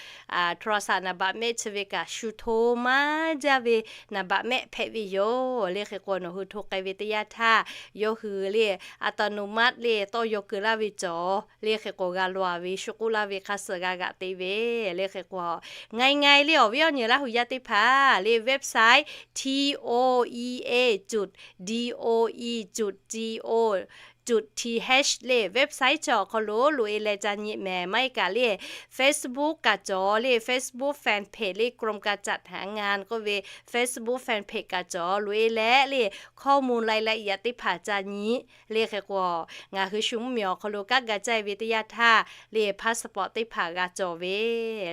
โทรศัพท์ naˍ baꞈ mehˆ chi ve kaꞈ shu hto maˇ jaˇ ve naˍ baꞈ mehˆ hpehꞈ ve yoˬ. Le hk'e k'o nawˬ hui hto k'ai ve teˇ yanˇ htaˇ yawˇ hui le อัตโนมัติ le tawˇ yaw keu laˇ ve cawˬ le hk'e k'o g'a law-a ve shu k'oˆ laˇ ve hk'a suh g'a g'aꞈ te ve le hk'e k'o, ง่ายๆ le awˬ viˉ awˬ nyi Laˇ hu yaˇ teˇ hpaˍ le website T O E A จุด D O E จุด G O จุด T H le website chi awˬ hk'aw lo loꞈ-e leh ca nyi mehˍ. Maˇ heˆ kaꞈ le Facebook kaꞈ cawˬ le Facebook fanpage le กรมการจัดหางาน k'oˆ ve Facebook fanpage kaꞈ cawˬ loꞈ-e leh le ข้อมูลรายละเอียด teˇ hpaˍ ca nyi le hk'e k'o, ngaˬ hui shu mvuhˇ miˬ awˬ hk'aw lo kanˉ ga caˇ-e ve teˇ yanˇ htaˇ le passport teˇ hpaˍ g'a cawˬ ve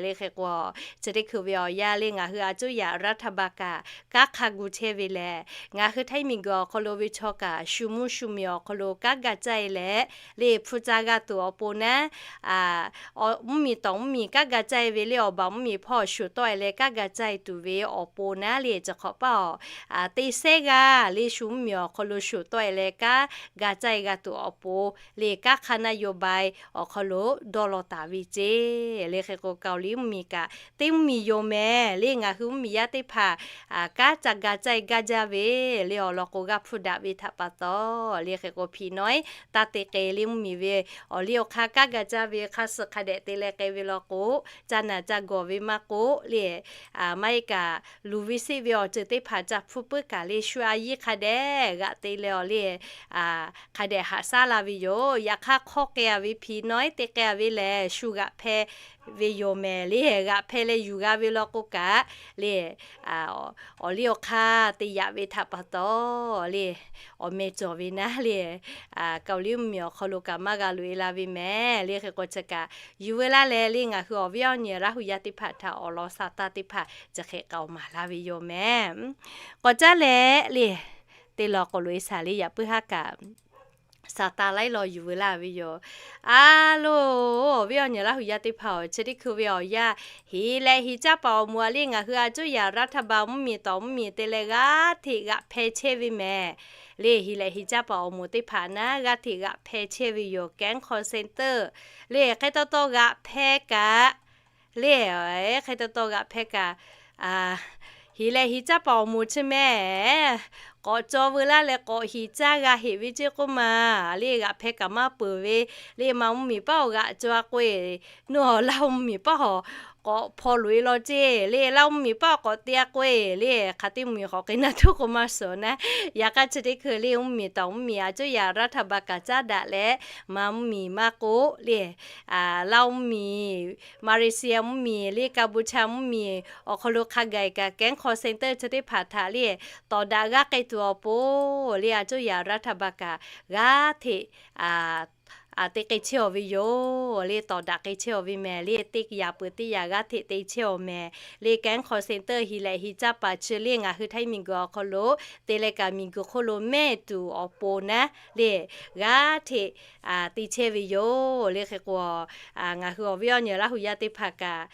le hk'e k'o, chi teˇ hkui ve awˬ yanˇ le ngaˬ hui a cuˇ yaꞈ รัฐบาล kaꞈ kanˉ hk'a gu chehˇ ve lehˬ, ngaˬ hui htaiˇ miˬ guiˬ awˬ hk'aw lo ve chaw kaꞈ shu mvuhˇ shu miˬ awˬ hk'aw lo kanˉ ga caˇ-e leh le hpu ca g'a tuˬ awˬ pon naˉ, mvuhˇ miˬ tawˍ mvuhˇ miˬ kanˉ ga caˇ-e ve le awˬ baˬ mvuhˇ miˬ hpawˇ shuˍ tawˆ-e leh kanˉ ga caˇ-e tuˬ ve awˬ pon naˉ le chi hk'awꞈ paˇ awˬ, teˇ sehˉ g'aˇ le shu mvuhˇ miˬ awˬ hk'aw lo shuˍ tawˆ-e leh kanˉ ga caˇ-e g'a tuˬ awˬ pon le kanˉ hk'a naˆ yaw ba-e awˬ hk'aw lo dawˇ law taˍ ve ceˇ. Le hk'e k'o Kaoˍliˍ mvuhˇ miˬ kaꞈ teˇ mvuhˇ miˬ yoˬ mehˍ le ngaˬ hui mvuhˇ miˬ yaˇ teˇ hpaˍ kanˉ ca ga caˇ-e gaˇ jaˇ ve le awˬ lawn k'o g'a hpuˇ daꞈ ve htaꞈ pa taw le hk'e k'o hpiꞈ nawˉ-e taˇ te k'ai le mvuhˇ miˬ ve awˬ liˇ awˬ hk'aˇ kanˉ ga caˇ ve hk'a suh hk'a dehꞈ te leh k'ai ve law k'o, ca naˬ ca gawˬ ve maˇ k'oˆ le, maˇ heˆ kaꞈ luˬ ve seˆ ve awˬ ceuˬ teˇ hpaˍ ca hpuˇ puiˉ kaꞈ le shu a yiˇ hk'a dehꞈ g'aꞈ te leh awˬ le hk'a dehꞈ haꞈ shaˉ la ve yoˬ. Yaꞈ hk'aˇ hk'awˇ k'ai-a ve hpiꞈ nawˉ-e te k'ai-a ve lehˬ shu g'aꞈ hpehˇ ve yoˬ mehˍ le g'aꞈ hpehˇ leh yuˬ g'a ve law k'o kaꞈ le awˬ liˇ awˬ hk'aˇ te yaꞈ ve htaꞈ pa taw le awˬ meh cawˬ ve naˉ le Kaoˍliˍ mvuhˇ miˬ awˬ hk'aw lo kaꞈ maˇ g'a loꞈ-e la ve mehˍ le hk'e k'o chi kaꞈ yuˬ veu laˇ leh le ngaˬ hui awˬ viˉ awˬ nyi Laˇ hu yaˇ teˇ hpaˍ htaꞈ awˬ lawn sha taˇ teˇ hpaˍ chi hk'e k'aoˍ maˍ laˇ ve yoˬ mehˍ. K'awꞈ caˉ leh le te law k'o loꞈ-e shaˍ le yaꞈ puiˉ haˉ kaꞈ Saˍtanˍ laiˉ law yuˬ veu laˇ ve yoˬ. A loˬ, awˬ viˉ awˬ nyi Laˇ hu yaˇ teˇ hpaˍ-oˬ, chi teˇ hkui ve awˬ yanˇ, hiˍ leh hiˍ caˇ paˍ awˬ moˍ a le ngaˬ hui a cuˇ yaꞈ Raˇ htaˇ ba mvuhˇ miˬ tawˍ mvuhˇ miˬ te leh g'aˇ hteꞈ g'aꞈ hpeh chehˇ ve mehˍ. Le hiˍ leh hiˍ caˇ paˍ awˬ moˍ teˇ hpaˍ naˉ g'aˇ hteꞈ g'aꞈ hpeh chehˇ ve yoˬ. Kehˉ hk'aw center le hk'e taw taw g'aꞈ hpeh kaꞈ le, hk'e taw taw g'aꞈ hpeh kaꞈ, hiˍ leh hiˍ caˇ paˍ awˬ moˍ chi mehˍ, k'awꞈ caw veu laˇ leh k'awꞈ hiˍ caˇ g'a heꞈ ve ceˇ k'oˆ ma. Le g'aꞈ hpeh kaꞈ maˇ peuˬ ve, le ma mvuhˇ miˬ paˉ awˬ g'aꞈ caw a k'oˆ-e, nuˇ awˬ Laˇ hu mvuhˇ miˬ paˉ awˬ k'awꞈ hpaw loꞈ-e law ceˇ. Le Laˇ hu mvuhˇ miˬ paˉ awˬ k'awꞈ te a k'oˆ-e, le hk'aˬ teˇ mvuhˇ miˬ k'awꞈ k'e naˇ tuˬ k'o maˇ suhˍ naˉ. Yaꞈ hk'aˇ chi teˇ hkui le mvuhˇ miˬ tawˍ mvuhˇ miˬ a cuˇ yaꞈ Raˇ htaˇ ba kaꞈ caˉ daꞈ leh, ma mvuhˇ miˬ maˇ k'oˆ le, Laˇ hu mvuhˇ miˬ, Malaysia mvuhˇ miˬ le Cambodia mvuhˇ miˬ awˬ hk'aw lo hk'a gaˬ kaꞈ Kehˉ hk'aw center chi teˇ hpaˍ htaꞈ le tawˍ daꞈ g'aˇ k'ai tuˬ awˬ pon le a cuˇ yaꞈ Raˇ htaˇ ba kaꞈ g'aˇ hteꞈ te k'ai chehˇ-aw ve yoˬ. Le tawˍ daꞈ k'ai chehˇ-aw ve mehˍ. Le teˇ yaꞈ peuˬ teˇ yaꞈ g'aˇ hteꞈ te chehˇ-aw mehˍ. Le Kehˉ hk'aw center hiˍ leh hiˍ caˇ paˍ chi le ngaˬ hui Htaiˇ miˬguiˬ awˬ hk'aw lo te leh kaꞈ miˬguiˬ hk'oˆ lo mehˇ tuˬ awˬ pon naˉ le g'aˇ hteꞈ te chehˇ ve yoˬ. Le hk'e k'o, ngaˬ hui awˬ viˉ awˬ nyi Laˇ hu yaˇ teˇ hpaˍ kaꞈ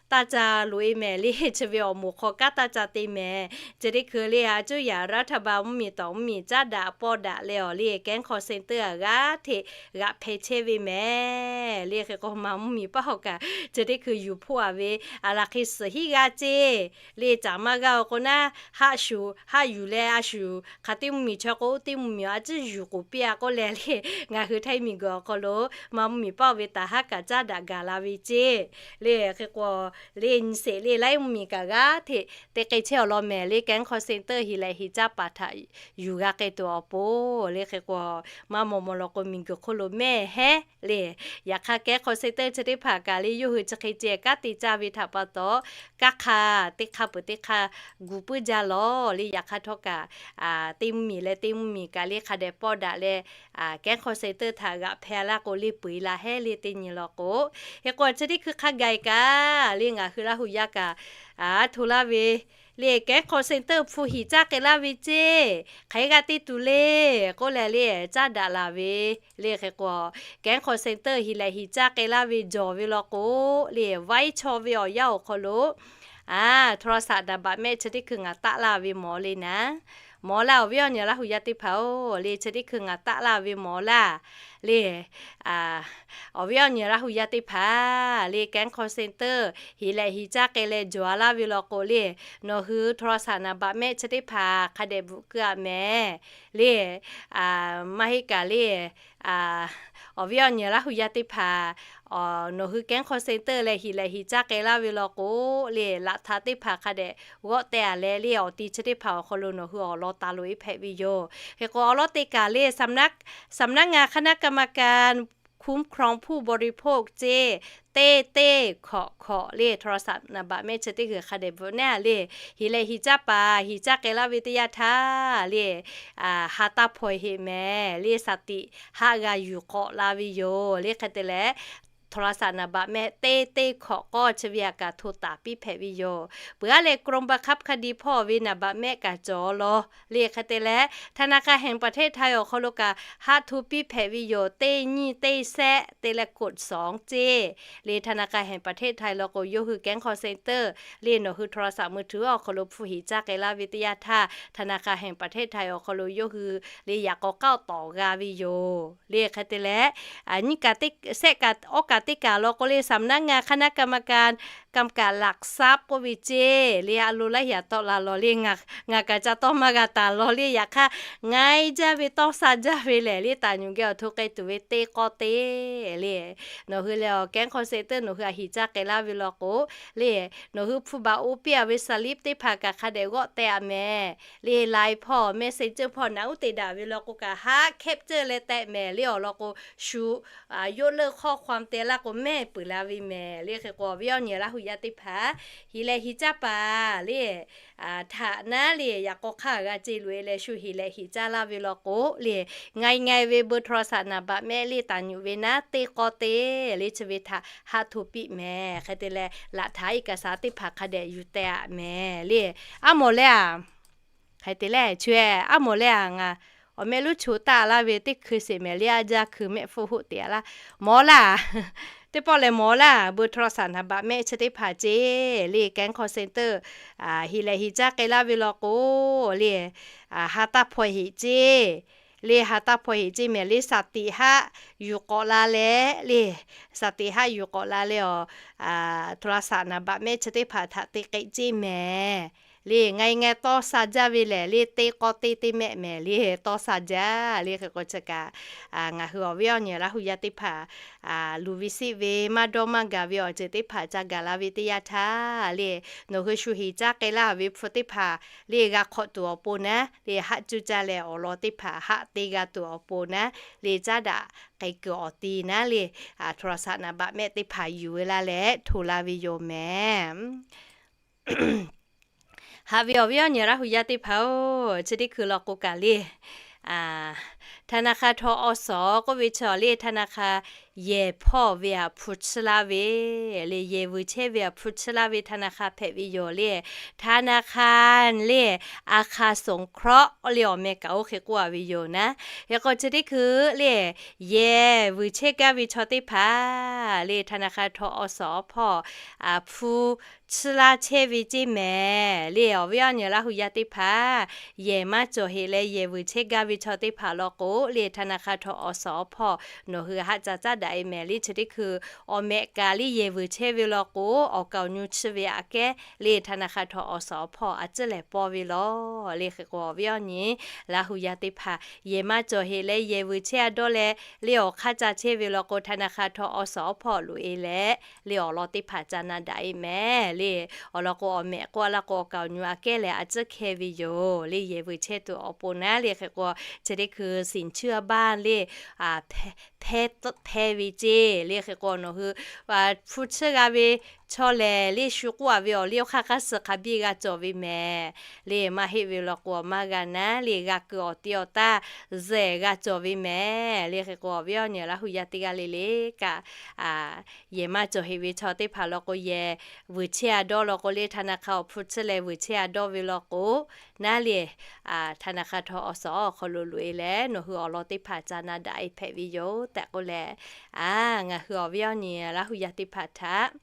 taˇ ca loꞈ-e mehˍ. Le chi ve awˬ moˍ hk'aw kanˉ taˇ ca te mehˍ. Chi teˇ hkui le a cuˇ yaꞈ Raˇ htaˇ ba mvuhˇ miˬ tawˍ mvuhˇ miˬ caˉ daꞈ pawˇ daꞈ leh awˬ le Kehˉ hk'aw center a g'aˇ hteꞈ g'aꞈ hpeh chehˇ ve mehˍ. Le hk'e k'o ma mvuhˇ miˬ paˉ hawˬ kaꞈ chi teˇ hkui yuˬ hpoˆ a ve a laˬ hk'e suhˍ hiˉ g'aˇ ceˇ. Le caˍ maˇ g'aˇ-o k'o naˉ, haˆ shuˍ haˆ yuˬ leh a shuˍ hk'aˬ teˇ mvuhˇ miˬ chaw k'o teˇ mvuhˇ miˬ a ciˉ yuˬ k'oˍ piˇ a k'oˆ leh le ngaˬ hui Htaiˇ miˬguiˬ awˬ hk'aw lo ma mvuhˇ miˬ paˉ ve taˍ haˉ kaꞈ caˉ daꞈ gaˬ la ve ceˇ. Le hk'e k'o le nyi sheˍ le laiˉ mvuhˇ miˬ kaꞈ g'aˇ hteꞈ te k'ai chehˇ-aw law mehˍ. Le Kehˉ hk'aw center hiˍ leh hiˍ caˇ paˍ htaꞈ yuˬ g'a k'ai tuˬ awˬ pon le hk'e k'o, maˇ maw maw law k'o miˬguiˬ hk'oˆ lo mehˇ hehˉ le. Yaꞈ hk'aˇ Kehˉ hk'aw center chi teˇ hpaˍ kaꞈ le yawˇ hui chi hk'e ceh kanˉ te caˇ ve htaꞈ pa taw, kanˉ hk'a teˇ hk'aˇ peuˬ teˇ hk'aˇ gu puiˉ jaˇ lawˬ le. Yaꞈ hk'aˇ htawˇ kaꞈ teˇ mvuhˇ miˬ leh teˇ mvuhˇ miˬ kaꞈ le hk'a dehꞈ pawˇ daꞈ leh Kehˉ hk'aw center htaꞈ g'aꞈ hpeh laˇ k'o le peu-eˬ la hehˉ le teˇ nyi law k'o. Hk'e k'o chi teˇ hkui hk'a gaˬ kaꞈ le ngaˬ hui Laˇ hu yaˇ kaꞈ a hto laˇ ve le Kehˉ hk'aw center hpu hiˍ caˇ k'ai laˇ ve ceˇ. Hk'aˬ hk'e g'a te tuˬ le k'oˆ leh le caˉ daꞈ laˬ ve le hk'e k'o, Kehˉ hk'aw center hiˍ leh hiˍ caˇ k'ai laˇ ve jawˬ ve law k'o le vaiˉ chaw ve awˬ yanˇ awˬ hk'aw lo โทรศัพท์ naˍ baꞈ mehˆ chi teˇ hkui ngaˬ taˆ laˇ ve mawˬ le naˉ. Mawˬ laˇ awˬ viˉ awˬ nyi Laˇ hu yaˇ teˇ hpaˍ-oˬ, le chi teˇ hkui ngaˬ taˆ laˇ ve mawˬ laˇ le. Awˬ viˉ awˬ nyi Laˇ hu yaˇ teˇ hpaˍ le Kehˉ hk'aw center hiˍ leh hiˍ caˇ k'ai leh jawˬ a laˇ ve law k'o le, nawˬ hui โทรศัพท์ naˍ baꞈ mehˆ chi teˇ hpaˍ hk'a dehꞈ bvuhꞈ keu-a mehˍ le. Maˇ heˆ kaꞈ le awˬ viˉ awˬ nyi Laˇ hu yaˇ teˇ hpaˍ nawˬ hui Kehˉ hk'aw center leh hiˍ leh hiˍ caˇ k'ai laˇ ve law k'o le laꞈ htaꞈ teˇ hpaˍ hk'a dehꞈ g'awˆ teh-a leh le awˬ ti chi teˇ hpaˍ awˬ hk'aw lo nawˬ hui awˬ lawn taˍ loꞈ-e hpehꞈ ve yoˬ. Hk'e k'o awˬ lawn teˇ kaˬ le สำนักงานคณะกรรมการคุ้มครองผู้บริโภค ceˇ teˇ teˇ hkawꞈ hkawꞈ le โทรศัพท์ naˍ baꞈ mehˆ chi teˇ g'uiˬ hk'a dehꞈ bvuhꞈ naˉ le, hiˍ leh hiˍ caˇ paˍ hiˍ caˇ k'ai laˇ ve teˇ yanˇ htaˇ le ha taˇ hpaw-e heˆ mehˍ le สติ haˆ g'a yuˬ k'awꞈ la ve yoˬ le. Hk'e te leh โทรศัพท์ naˍ baꞈ mehˆ teˇ teˇ hkawꞈ k'awˇ chi ve aꞈ kaꞈ hto taˍ piˇ hpehꞈ ve yoˬ. Peuˬ aˉ leh กรมบังคับคดี hpawˇ ve naˍ baꞈ mehˆ kaꞈ cawˬ law le. Hk'e te leh ธนาคารแห่งประเทศไทย awˬ hk'aw lo kaꞈ haˆ hto piˇ hpehꞈ ve yoˬ. Teˇ nyiˇ teˇ sehˆ te leh กดสอง ceˇ le ธนาคารแห่งประเทศไทย law k'o yawˇ hui Kehˉ hk'aw center le nawˬ hui โทรศัพท์มือถือ awˬ hk'aw lo hpu hiˍ caˇ k'ai laˇ ve teˇ yanˇ htaˇ ธนาคารแห่งประเทศไทย awˬ hk'aw lo yawˇ hui le yaꞈ k'aw k'aoˆ tawˍ g'a ve yoˬ le. Hk'e te leh nyiˇ kaꞈ sehˆ kaꞈ awˉ kaꞈ teˇ kaˬ law k'o le สำนักงานคณะกรรมการกำกับหลักทรัพย์ k'oˆ ve ceˇ le a lo laiˉ yaꞈ tawˆ la law le ngaˬ kaꞈ ca tawˇ maˇ g'a taˍ law le. Yaꞈ hk'aˇ ngaiˇ jaˇ ve tawˇ sha jaˇ ve lehˬ le taˍ nyuꞈ geh awˬ hto k'ai tuˬ ve teˇ k'awˇ te le nawˬ hui leh awˬ Kehˉ hk'aw center nawˬ hui a hiˍ caˇ k'ai laˇ ve law k'o le nawˬ hui hpu baꞈ oˇ piˇ-a ve สลิป teˇ hpaˍ kaꞈ hk'a dehꞈ g'awˆ teh-a mehˍ le. Line hpawˇ Messenger hpawˇ naꞈ uˉ te daꞈ ve law k'o kaꞈ haˆ แคปเจอร์ leh tehꞈ mehˍ le. Awˬ lawn k'o shu ยกเลิกข้อความ te laˇ k'o mehˆ peuˬ la ve mehˍ le. Hk'e k'o awˬ viˉ awˬ nyi Laˇ hu yaˇ teˇ hpaˍ hiˍ leh hiˍ caˇ paˍ le htaꞈ naˉ le yaꞈ k'aw hk'aˇ g'a ce loꞈ-e leh shu hiˍ leh hiˍ caˇ laˇ ve law k'o le ngaiˇ ngaiˇ ve เบอร์โทรศัพท์ naˍ baꞈ mehˆ le taˍ nyuꞈ ve naˉ teˇ k'awˇ te le chi ve htaꞈ haˆ hto piˇ mehˍ. Hk'e te leh laꞈ htaꞈ เอกสาร teˇ hpaˍ hk'a dehꞈ yuˬ teh-a mehˍ le. Aˉ mawˬ leh a hk'e te leh chi aˉ mawˬ leh a ngaˬ Awˬ mehˆ lonˉ choˬ taˆ laˇ ve teˇ hkui sheˍ mehˍ le, a jaˇ hkui mehˆ hpfuhˆ hoˆ te a laˇ. Mawˬ laˇ. Teˇ pawˆ lehˬ mawˬ laˇ, เบอร์โทรศัพท์ naˍ baꞈ mehˆ chi teˇ hpaˍ ceˇ le, แก๊งคอลเซ็นเตอร์ heˍ lehˬ heˍ caˇ k'ai laˇ ve law k'o le, ha taˇ hpaw heˍ ceˇ le, ha taꞌ hpaw heˍ ceˇ mehˍ le, สติ haˆ yuˬ k'awꞈ la leh le, สติ haˆ yuˬ k'awꞈ la leh awˬ, โทรศัพท์ naˍ baꞈ mehˆ chi teˇ hpaˍ htaꞈ te k'ai ceˇ mehˍ le. Ngaˬ ngaˬ tawˇ sha jaˇ ve lehˬ le, teˇ k'awˇ teˇ teˇ mehˆ mehˍ le, tawˇ sha jaˇ le. Hk'e k'o chi kaꞈ ngaˬ hui awˬ viˉ awˬ nyi Laˇ hu yaˇ teˇ hpaˍ luˬ ve siˆ ve maˇ dawˇ maˇ gaˬ ve awˬ ceuˬ teˇ hpaˍ ca gaˬ la ve teˇ yanˇ htaˇ le, nawˬ hui shu heˍ caˇ k'ai laˇ ve hpu teˇ hpaˍ le, g'a hk'awꞈ tuˬ awˬ pon naˉ le, haˆ cuˇ caˇ leh awˬ lawn teˇ hpaˍ haˆ te g'a tuˬ awˬ pon naˉ le, caˉ daꞈ k'ai kuiˬ awˬ ti naˉ le, โทรศัพท์ naˍ baꞈ mehˆ teˇ hpaˍ yuˬ ve laˇ leh hto la ve yoˬ mehˍ. Haꞈ ve awˬ viˉ awˬ nyi Laˇ hu yaˇ teˇ hpaˍ-oˬ, chi teˇ hkui law k'o kaꞈ le, ธนาคาร ทกส k'oˆ ve chi le, ธนาคาร yehˬ hpawˇ ve aꞈ hpu chiˇ laˇ ve le, yehˬ vuiˬ chehˇ ve aꞈ hpu chiˇ laˇ ve ธนาคาร hpehꞈ ve yoˬ le. ธนาคาร le, อาคารสงเคราะห์ le awˬ meh kaꞈ oˇ hk'e k'oˆ a ve yoˬ naˉ. Hk'e k'o chi teˇ hkui le, yehˬ vuiˬ chehˇ gaˇ ve chaw teˇ hpaˍ le, ธนาคาร ทกส hpawˇ hpu chiˇ laˇ chehˇ ve ceˇ mehˍ le. Awˬ viˉ awˬ nyi Laˇ hu yaˇ teˇ hpaˍ yehˬ maˇ cawˬ heˍ leh yehˬ vuiˬ chehˇ gaˇ ve chaw teˇ hpaˍ law k'o le, ธนาคาร ทกส hpawˇ nawˬ hui haˆ ca caˉ daꞈ e mehˍ le. Chi teˇ hkui awˬ mehꞈ kaꞈ le yehˬ vuiˬ chehˇ ve law k'o, awˬ kaˍ awˬ nyu chiˇ ve aꞈ kehˉ le, ธนาคาร ทกส hpawˇ a ciˉ lehˬ paw ve law le. Hk'e k'o awˬ viˉ awˬ nyi Laˇ hu yaˇ teˇ hpaˍ yehˬ maˇ cawˬ heˍ leh yehˬ vuiˬ chehˇ a dawˇ leh le, awˬ hk'aˇ ca chehˇ ve law k'o, ธนาคาร ทกส hpawˇ loꞈ e leh le, awˬ lawn teˇ hpaˍ ca na daꞈ e mehˍ le. Awˬ lawn k'o, awˬ mehꞈ k'oˆ a laˇ k'o, awˬ kaˍ awˬ nyu aꞈ kehˉ lehˬ a ciˉ hkeh ve yoˬ le, yehˬ vuiˬ chehˇ tuˬ awˬ pon naˉ le. Hk'e k'o chi teˇ hkui สินเชื่อบ้าน le, hpehˇ ve ceˇ le. Hk'e k'o nawˬ hui hpu chiˇ g'a ve chaw lehˬ le, shu k'oˆ a ve awˬ liˇ awˬ hk'aˇ hk'aˇ suh hk'a biˇ g'a cawˬ ve mehˍ le. Maˇ heˆ ve law k'o, maˇ g'a naˉ le, g'a kuiˬ awˬ ti awˬ taˇ zehˬ g'a cawˬ ve mehˍ le. Hk'e k'o awˬ viˉ awˬ nyi Laˇ hu yaˇ teˇ g'aˇ le le kaꞈ, yehˬ maˇ cawˬ heˍ ve chaw teˇ hpaˍ law k'o, yehˬ vuiˬ chehˇ a dawˇ law k'o le, ธนาคาร awˬ hpu chiˇ leh vuiˬ chehˇ a dawˇ ve law k'o, naˉ le, ธนาคาร ทกส awˬ hk'aw lo loꞈ e leh nawˬ hui awˬ lawn teˇ hpaˍ ca na daꞈ e hpehꞈ ve yoˬ tehꞈ k'oˆ leh, ngaˬ hui awˬ viˉ awˬ nyi Laˇ hu yaˇ teˇ hpaˍ htaꞈ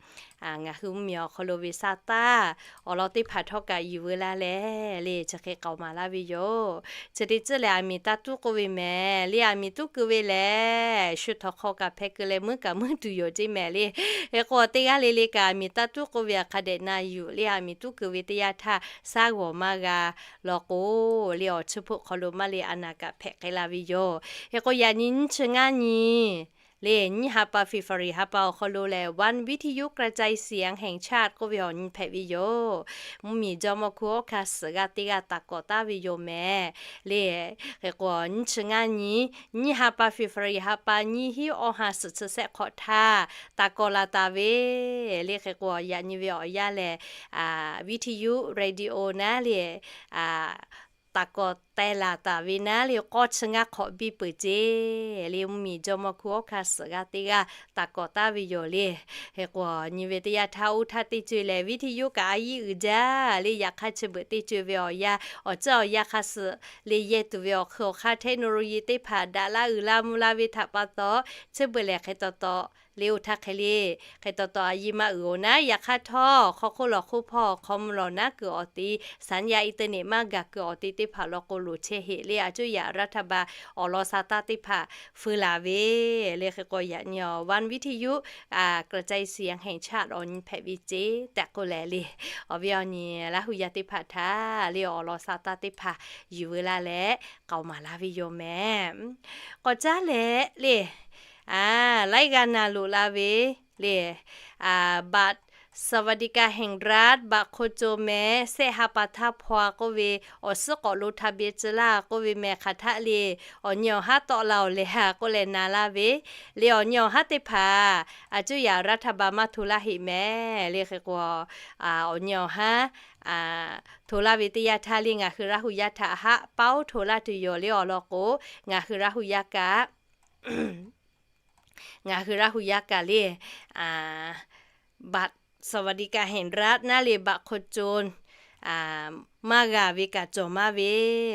ngaˬ hui mvuhˇmiˬ awˬ hk'aw lo ve sa taˇ awˬ lawn teˇ hpaˍ htawˇ kaꞈ yuˬ veu laˇ leh le, chi hk'e k'aoˍ maˍ laˇ ve yoˬ. Chi teˇ tcuhˉ lehˬ, aˬ miˍ taˇ tuˉ k'oˆ ve mehˍ le, aˬ miˍ tuˉ keu ve lehˬ, shu htawnˍ hk'aw kaꞈ hpeh keu leh meuˉ kaꞈ meuˉ tuˬ yoˬ ceˇ mehˍ le. Hk'e k'o teˇ g'aˇ le le kaꞈ aˬ miˍ taˇ tuˉ k'oˆ ve aꞈ hk'a dehꞈ na yuˬ le, aˬ miˍ tuˉ keu ve teˇ yanˇ htaˇ shaˉ g'awˬ maˇ g'a law k'o le, awˬ chi hpoˆ hk'aw lo maˇ le a naˍ kaꞈ hpehꞈ k'ai la ve yoˬ. Hk'e k'o yaꞈ nyi nyiˇ chi ngaˇ nyi le, nyiˇ ha pa February ha pa awˬ hk'aw lo lehˬ วันวิทยุกระจายเสียงแห่งชาติ k'oˆ ve awˬ nyi hpehꞈ ve yoˬ. Mvuhˇmiˬ jawˇmawˇ hkunˉ hawˉ hkanˇ suhˍ g'aˇ teˇ g'aˇ taˍ kawꞈ taˍ ve yoˬ mehˍ le. Hk'e k'o nyiˇ chi ngaˇ nyi, nyiˇ ha pa February ha pa nyiˇ hinˉ awˇ ha suhˍ chi sehˆ hk'awꞈ htaˇ taˍ kawꞈ laˬ taˍ ve le. Hk'e k'o yaꞈ nyi ve awˬ yanˇ lehˬ, วิทยุ radio naˉ le, taˍ kawꞈ teh laˬ taˍ ve naˉ le, k'awˇ chi ngaˇ hk'awꞈ biˇ peuˬ ceˇ le. Mvuhˇmiˬ jawˇmawˇ hkunˉ hawˉ hkanˇ suhˍ g'aˇ teˇ g'aˇ taˍ kawꞈ taˍ ve yoˬ le. Hk'e k'o nyi ve teˇ yanˇ htaˇ oˇ htaˇ teˇ ceuˬ lehˬ วิทยุ kaꞈ a yiˇ uiˍ jaˇ le. Yaꞈ hk'aˇ chi beuꞈ teˇ ceuˬ ve awˬ yanˇ awˬ ciˉ awˬ yanˇ hk'a suhˍ le yehˇ tuˬ ve awˬ hk'eun awˬ hk'aˇ technology teˇ hpaˍ daꞈ laˇ uiˍ la mvuh la ve htaꞈ pa taw, chi beuꞈ lehˬ hk'e taw taw le, oˇ htaˇ hk'e le, hk'e taw taw a yiˇ maˇ uiˍ oˬ naˉ. Yaꞈ hk'aˇ htawˇ hk'aw hk'oˆ lawˬ hk'oˆ hpawˇ hk'aw mvuh lawˬ naˉ kuiˬ awˬ ti, สัญญาณอินเทอร์เน็ต maˇ gaˬ kuiˬ awˬ ti teˇ hpaˍ law k'o loˍ chehˇ heˆ le. A cuˇ yaꞈ รัฐบาล awˬ lawn sa taˇ teˇ hpaˍ feu laˬ ve le. Hk'e k'o yaꞈ nyi awˬ วันวิทยุกระจายเสียงแห่งชาติ awˬ nyi hpehꞈ ve ceˇ tehꞈ k'oˆ leh le, awˬ viˉ awˬ nyi Laˇ hu yaˇ teˇ hpaˍ htaꞈ le awˬ lawn sa taˇ teˇ hpaˍ yuˬ veu laˇ leh k'aoˍ maˍ laˇ ve yoˬ mehˍ. K'awꞈ caˉ leh le, laiˉ g'aˇ na loꞈ la ve le, บัตรสวัสดิการแห่งรัฐ บัตรคนจน meh sehˆ ha pa htaˇ hpaw a k'oˆ ve, awˬ suhˉ k'awꞈ lo htaˇ biˇ tcuh laˇ k'oˆ ve meh hk'aˬ htaˆ le, awˬ nyi awˬ haˉ tawˆ la awˬ lehˬ ha k'oˆ leh na laˇ ve le. Awˬ nyi awˬ haˉ teˇ hpaˍ a cuˇ yaꞈ รัฐบาล maˇ hto laˇ heˆ mehˍ le. Hk'e k'o awˬ nyi awˬ haˉ hto laˇ ve teˇ yanˇ htaˇ le, ngaˬ hui Laˇ hu yaˇ htaꞈ haˆ paoˉ hto laˇ tuˬ yoˬ le. Awˬ lawn k'o, ngaˬ hui Laˇ hu yaˇ kaꞈ ngaˬ hui Laˇ hu yaˇ kaꞈ le, บัตรสวัสดิการแห่งรัฐ naˉ le บัตรคนจน maˇ g'a ve kaꞈ cawˬ maˇ ve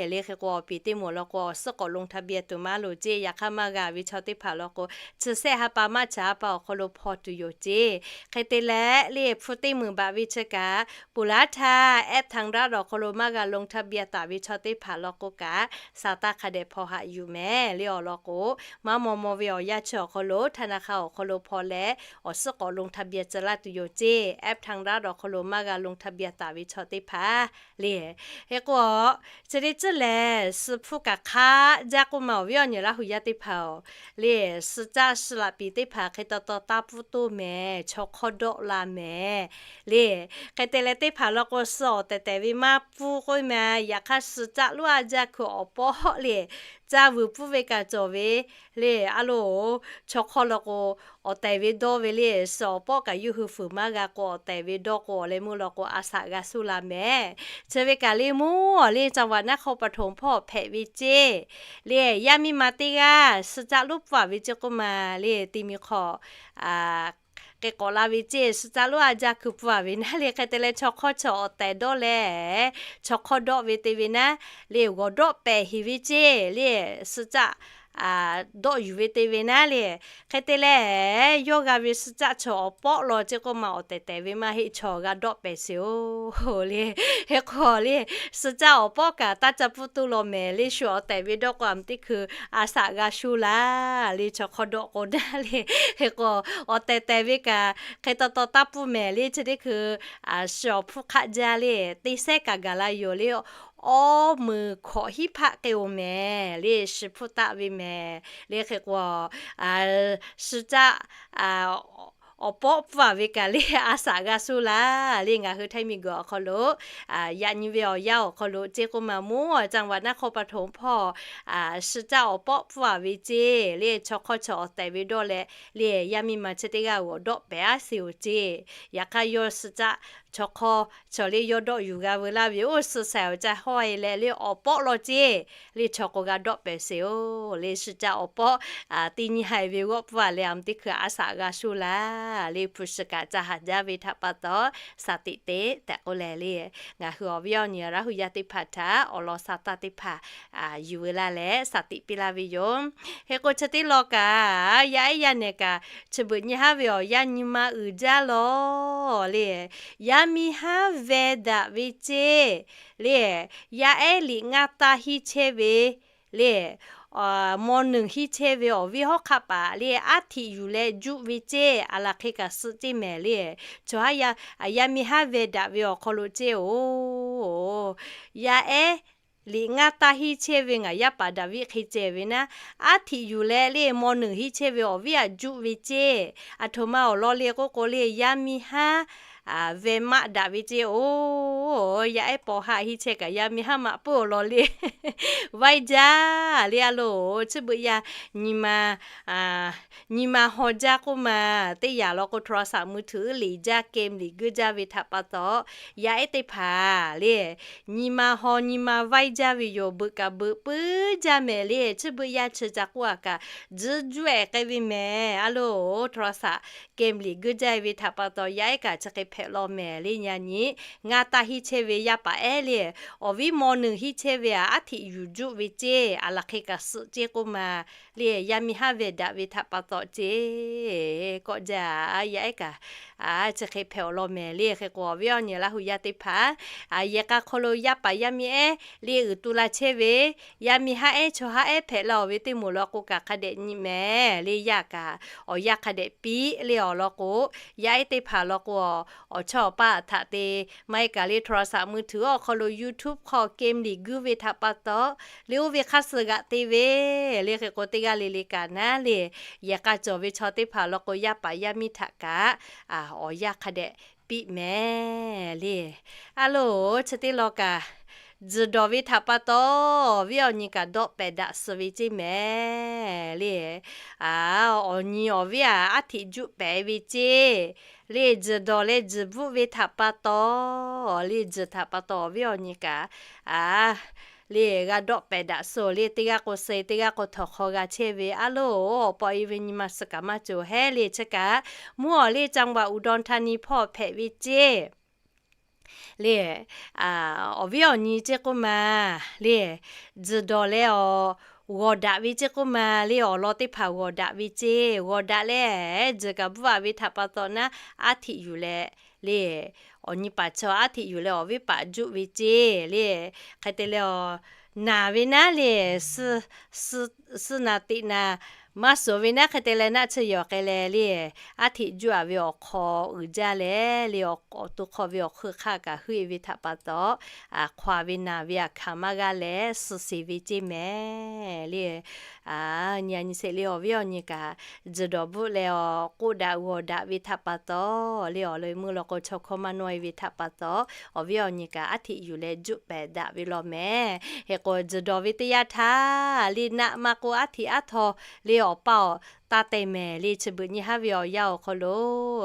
le. Hk'e k'o, awˬ piˍ teˇ moˍ law k'o, awˬ suhˉ k'awꞈ ลงทะเบียน tuˬ maˇ loˍ ceˇ. Yaꞈ hk'aˇ, maˇ g'a ve chaw teˇ hpaˍ law k'o, chi sehˆ ha pa maˇ cha ha pa awˬ hk'aw lo hpaw tuˬ yoˬ ceˇ. Hk'e te leh le, hpu teˇ meunˍ baꞈ ve chi kaꞈ, ponˬ laˉ htaˇ แอปทางรัฐ awˬ hk'aw lo maˇ g'a ลงทะเบียน taˍ ve chaw teˇ hpaˍ law k'o kaꞈ, sa taˇ hk'a dehꞈ hpaw haꞈ yuˬ mehˍ le. Awˬ lawn k'o, maˇ maw maw ve awˬ yanˇ chi awˬ hk'aw lo ธนาคาร awˬ hk'aw lo hpaw leh, awˬ suhˉ k'awꞈ ลงทะเบียน tcuh laˇ tuˬ yoˬ ceˇ. แอปทางรัฐ awˬ hk'aw lo maˇ g'a ลงทะเบียน taˍ ve chaw teˇ hpaˍ le. Hk'e k'o, chi teˇ ceuˬ lehˬ, suh hpfuhˇ kaꞈ hk'aˆ jaˇ k'oˆ ma, awˬ viˉ awˬ nyi Laˇ hu yaˇ teˇ hpaˍ-oˬ le, suh caˆ suh laꞈ piˍ teˇ hpaˍ hk'e taw taw taˇ pfuhˇ toˇ mehˍ, chaw hk'awˇ dawˆ la mehˍ le. Hk'e te leh, teˇ hpaˍ law k'o, suh awˬ tehˬ tehˬ ve maˇ pfuhˇ k'oˆ ma. Yaꞈ hk'aˇ, suh caˆ lonˉ a jaˇ hkui awˬ pawˆ le, caˇ vuiˬ pfuhˇ ve kaꞈ cawˬ ve le. A loˬ, chaw hk'awˇ law k'o, awˬ tehˬ ve dawˇ ve le. Suh awˬ pawˆ kaꞈ yawˇ hui fuiˍ maˇ g'a k'o, awˬ tehˬ ve dawˇ k'o, awˬ leh meuˇ law k'o, a shaꞈ g'a shuˇ la mehˍ. Chi ve kaꞈ le, mvuhˇ awˬ le จังหวัดนครปฐม hpawˇ hpehꞈ ve ceˇ le. Yaˇ miˇ ma teˇ g'aˇ suh caˆ lonˉ pfuhˇ a ve ceˇ k'oˆ ma le. Teˇ miˬ hk'aw k'e k'awꞈ la ve ceˇ, suh caˆ lonˉ a jaˇ hkui pfuhˇ a ve naˉ le. Hk'e te leh, chaw hk'awˇ chaw awˬ tehˬ dawˇ leh, chaw hk'awˇ dawˆ ve te ve naˉ le, g'awˬ dawˆ pehˍ heˍ ve ceˇ le. Suh caˆ dawˆ yuˬ ve te ve naˉ le. Hk'e te leh, yawˇ g'a ve suh caˆ chaw awˬ pawˆ law ceˇ k'oˆ ma, awˬ tehˬ tehˬ ve maˇ heˆ, chaw g'a dawˆ pehˍ sheˍ-oˬ le. Hk'e k'o le, suh caˆ awˬ pawˆ kaꞈ taˇ caˇ pfuhˇ toˇ law mehˍ le. Shu awˬ tehˬ ve dawˇ k'o, a mvuhˇ teˇ hkui a shaꞈ g'a shuˇ la le, chaw hk'awˇ dawˆ k'o naˉ le. Hk'e k'o, awˬ tehˬ tehˬ ve kaꞈ hk'e taw taw taˇ pfuhˇ mehˍ le. Chi teˇ hkui shu awˬ hpfuhˇ hk'aˆ jaˇ le, teˇ sehˉ kaꞈ gaˬ la yoˬ le. Awˉ meunˍ hkawꞈ hiˉ hpaˆ k'e-oˬ mehˍ le, shu hpfuhˇ taˆ ve mehˍ le. Hk'e k'o, suh caˆ awˬ pawˆ pfuhˇ a ve kaꞈ le, a shaꞈ g'a shuˇ la le. Ngaˬ hui Htaiˇ miˬguiˬ awˬ hk'aw lo yaꞈ nyi ve awˬ yanˇ awˬ hk'aw lo ceˇ k'oˆ ma, mvuhˇ awˬ จังหวัดนครปฐม hpawˇ suh caˆ awˬ pawˆ pfuhˇ a ve ceˇ le. Chaw hk'awˇ chaw awˬ tehˬ ve dawˇ leh le, yaˇ miˇ ma chi teˇ g'aˇ g'awˬ dawˆ pehˍ aˉ sheˍ-oˬ ceˇ. Yaꞈ hk'aˇ, yawˇ suh caˆ chaw hk'awˇ chaw le yawˇ dawˆ yuˬ g'a veu laˇ ve, oˇ suh saiˍ awˬ ca hawˇ e leh le, awˬ pawˆ law ceˇ le, chaw k'o g'a dawˆ pehˍ sheˍ-oˬ le. Suh caˆ awˬ pawˆ teˇ nyi haiˬ ve g'awˆ pfuhˇ a leh, a mvuhˇ teˇ hkui a shaꞈ g'a shuˇ la le. Hpu shi kaꞈ ca haˍ jaˇ ve htaꞈ pa taw, shaˍ tiꞈ te tehꞈ k'oˆ leh le, ngaˬ hui awˬ viˉ awˬ nyi Laˇ hu yaˇ teˇ hpaˍ htaꞈ awˬ lawn sa taˇ teˇ hpaˍ yuˬ veu laˇ leh shaˍ tiꞈ piˇ laˇ ve yoˬ. Hk'e k'o, chi teˇ law kaꞈ yaˇ ehˉ yaˇ nehˬ kaꞈ chi beuꞈ nyi haˉ ve awˬ yanˇ nyi ma uiˍ jaˇ law le. Yaˇ miˇ haˉ veh daꞈ ve ceˇ le. Yaˇ ehˉ liꞈ ngaˇ taˇ hiˉ chehˇ ve le, maw nuiˬ hiˉ chehˇ ve awˬ viˉ hawˉ hk'aˆ paˍ le, aˉ htiꞈ yuˬ leh juˆ ve ceˇ. A laˬ hk'e kaꞈ suh ceˇ mehˍ le. Chaw haˉ yaˇ miˇ haˉ veh daꞈ ve awˬ hk'aw lo ceˇ-oˬ, yaˇ ehˉ liꞈ ngaˇ taˇ hiˉ chehˇ ve ngaˬ yaˇ paˍ Daˍviˆ hk'e ceh ve naˉ, aˉ htiꞈ yuˬ leh le, maw nuiˬ hiˉ chehˇ ve awˬ viˉ aꞈ juˆ ve ceˇ. Aˬ htoꞈ ma awˬ lawn le k'oˆ k'o le, yaˇ miˇ haˉ veh maˆ daꞈ ve ceˇ-oˬ. Yaˇ ehˉ paw haˆ hiˉ chehˇ kaꞈ yaˇ miˇ haˉ maꞈ puiˉ awˬ lawn le vaiˇ jaˇ le. A loˬ, chi beuꞈ yaˇ nyi ma nyi ma haw jaˇ k'oˆ ma. Teˇ yanˇ law k'o, โทรศัพท์มือถือ liꞈ jaˇ, game liꞈ guiˇ jaˇ ve htaꞈ pa taw, yaˇ ehˉ teˇ hpaˍ le, nyi ma haw nyi ma vaiˇ jaˇ ve yoˬ. Beuꞈ kaꞈ beuꞈ puiˉ jaˇ mehˍ le. Chi beuꞈ yaˇ chi ca k'oˆ a kaꞈ, tzuhˇ juˇ ehˍ k'ai ve mehˍ. A loˬ, โทรศัพท์ game liꞈ guiˇ jaˇ ve htaꞈ pa taw, yaˇ ehˉ kaꞈ chi hk'e hpehꞈ law mehˍ le. Yaꞈ nyi ngaˇ taˇ hiˉ chehˇ ve yaˇ paˍ ehˉ le, awˬ viˉ maw nuiˬ hiˉ chehˇ ve aꞈ, aˉ htiꞈ yuˬ juˆ ve ceˇ. A laˬ hk'e kaꞈ suh ceˇ k'oˆ ma le. Yaˇ miˇ haˉ veh daꞈ ve htaꞈ pa taw ceˇ. Kawˆ jaˇ, yaˇ ehˉ kaꞈ chi hk'e hpehꞈ awˬ lawn mehˍ le. Hk'e k'o, awˬ viˉ awˬ nyi Laˇ hu yaˇ teˇ hpaˍ, yehˬ k'a hk'aw lo yaˇ paˍ yaˇ miˇ ehˉ le uiˍ tu la chehˇ ve, yaˇ miˇ haˉ ehˉ chaw haˉ ehˉ hpehꞈ la-oˬ ve teˇ moˍ law k'o kaꞈ hk'a dehꞈ nyi mehˍ le. Yaˇ kaꞈ awˬ yanˇ hk'a dehꞈ piˇ le. Awˬ lawn k'o, yaˇ ehˉ teˇ hpaˍ law k'o, awˬ chawˇ awˬ paˇ htaꞈ te maˇ heˆ kaꞈ le, โทรศัพท์มือถือ awˬ hk'aw lo YouTube hk'aw game liꞈ guiˇ ve htaꞈ pa taw, le oˇ ve hk'aˇ suh g'aꞈ te ve le. Hk'e k'o, teˇ g'aˇ le le kaꞈ naˉ le, yehˬ k'a cawˬ ve chaw teˇ hpaˍ law k'o, yaˇ paˍ yaˇ miˇ htaꞈ kaꞈ awˬ yanˇ hk'a dehꞈ piˇ mehˍ le. A loˬ, chi teˇ law kaꞈ, tzuhˬ dawˬ ve htaꞈ pa taw, awˬ viˉ awˬ nyi kaꞈ dawˆ pehˍ daꞈ suh ve ceˇ mehˍ le. Awˬ nyi awˬ viˉ aꞈ, aˉ htiꞈ juˆ pehˍ ve ceˇ le. Tzuhˬ dawˬ leh tzuhˬ bvuhˆ ve htaꞈ pa taw, le tzuhˬ htaꞈ pa taw awˬ viˉ awˬ nyi kaꞈ le g'a dawˆ pehˍ daꞈ suh le. Teˇ g'aˇ k'o suh, teˇ g'aˇ k'o htawnˍ hk'aw g'a chehˇ ve. A loˬ, awˬ pa e ve nyi ma suh kaꞈ maˇ cawˬ hehˉ le. Chi kaꞈ mvuhˇ awˬ le จังหวัดอุดรธานี hpawˇ hpehꞈ ve ceˇ. Le, awˬ viˉ awˬ nyi ceˇ k'oˆ ma, le, tzuhˬ dawˬ leh awˬ g'awˬ daꞈ ve ceˇ k'oˆ ma, le, awˬ lawn teˇ hpaˍ g'awˬ daꞈ ve ceˇ, g'awˬ daꞈ leh tzuhˬ kaꞈ bvuhˆ a ve htaꞈ pa taw naˉ, aˉ hteꞈ yuˬ leh, le, awˬ nyi paˍ chaw aˉ hteꞈ yuˬ leh awˬ viˉ paˍ juˆ ve ceˇ, le, hk'e te leh awˬ naˬ ve naˉ le, suh naˬ teꞈ naˬ maˇ suhˍ ve naˉ hk'e te leh naˆ tsuhˇ yawˬ k'ai leh le, aˉ hteꞈ juˆ a ve awˬ hk'aw uiˍ jaˇ leh le, awˬ to hk'aw ve awˬ hk'eun hk'aˇ kaꞈ heuˆ e ve htaꞈ pa taw, hk'aw ve naˬ ve aꞈ hkanˍ maˇ g'aˇ leh suh sheˍ ve ceˇ mehˍ le. Nyi a nyi sheˍ le, awˬ viˉ awˬ nyi kaꞈ tzuhˬ dawˬ bvuhˆ leh awˬ k'oˆ daꞈ g'awˬ daꞈ ve htaꞈ pa taw, le, awˬ leh meuˇ law k'o chaw hkawˇ maˇ nawˇ e ve htaꞈ pa taw, awˬ viˉ awˬ nyi kaꞈ aˉ hteꞈ yuˬ leh juˆ pehˍ daꞈ ve law mehˍ. Hk'e k'o tzuhˬ dawˬ ve teˇ yanˇ htaˇ le, naˆ maˇ k'oˆ aˉ hteꞈ aˉ htaw le awˬ paˇ awˬ taˇ te mehˍ le. Chi beuꞈ nyi haˉ ve awˬ yanˇ awˬ hk'aw lo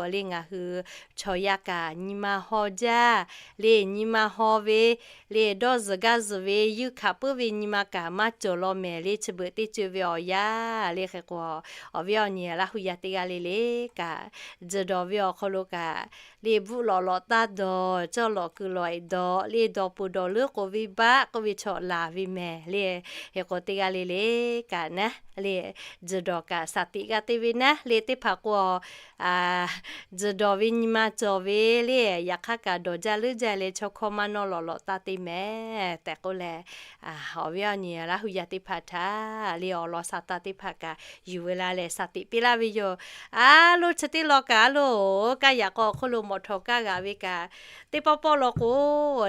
le, ngaˬ hui chaw yaˇ kaꞈ nyi ma haw jaˇ le, nyi ma haw ve le, dawˇ zuhˬ gaˇ zuhˬ ve yuˇ hkanˍ puiˉ ve nyi ma kaꞈ maˇ cawˬ law mehˍ le. Chi beuꞈ teˇ co ve awˬ yanˇ le. Hk'e k'o awˬ viˉ awˬ nyi Laˇ hu yaˇ teˇ g'aˇ le le kaꞈ, tzuhˬ dawˬ ve awˬ hk'aw lo kaꞈ le, bvuhˆ lawꞈ lawꞈ taˇ dawˬ, cawˇ lawꞈ kuiˬ lawꞈ e dawˬ le, dawˬ peuˬ dawˬ leuˉ k'oˆ ve baˆ k'oˆ ve chaw laˬ ve mehˍ le. Hk'e k'o teˇ g'aˇ le le kaꞈ naˉ le, tzuhˬ dawˬ kaꞈ shaˍ tiꞈ g'a te ve naˉ le. Teˇ hpaˍ k'o tzuhˬ dawˬ ve nyi ma cawˬ ve le, yaꞈ hk'aˇ kaꞈ dawˬ jaˇ leuˉ jaˇ leh chaw hkawˇ maˇ nawˇ lawꞈ lawꞈ taˇ te mehˍ tehꞈ k'oˆ leh, awˬ viˉ awˬ nyi Laˇ hu yaˇ teˇ hpaˍ htaꞈ le awˬ lawn shaˍ taˇ teˇ hpaˍ kaꞈ yuˬ ve la leh shaˍ tiꞈ piˇ laˇ ve yoˬ. A loˇ, chi teˇ lawn kaꞈ a loˇ, kaˇ yaꞈ k'aw awˬ hk'oˆ lo mawꞈ htawˍ kaˇ g'aꞈ ve kaꞈ, teˇ pawˆ pawˆ law k'o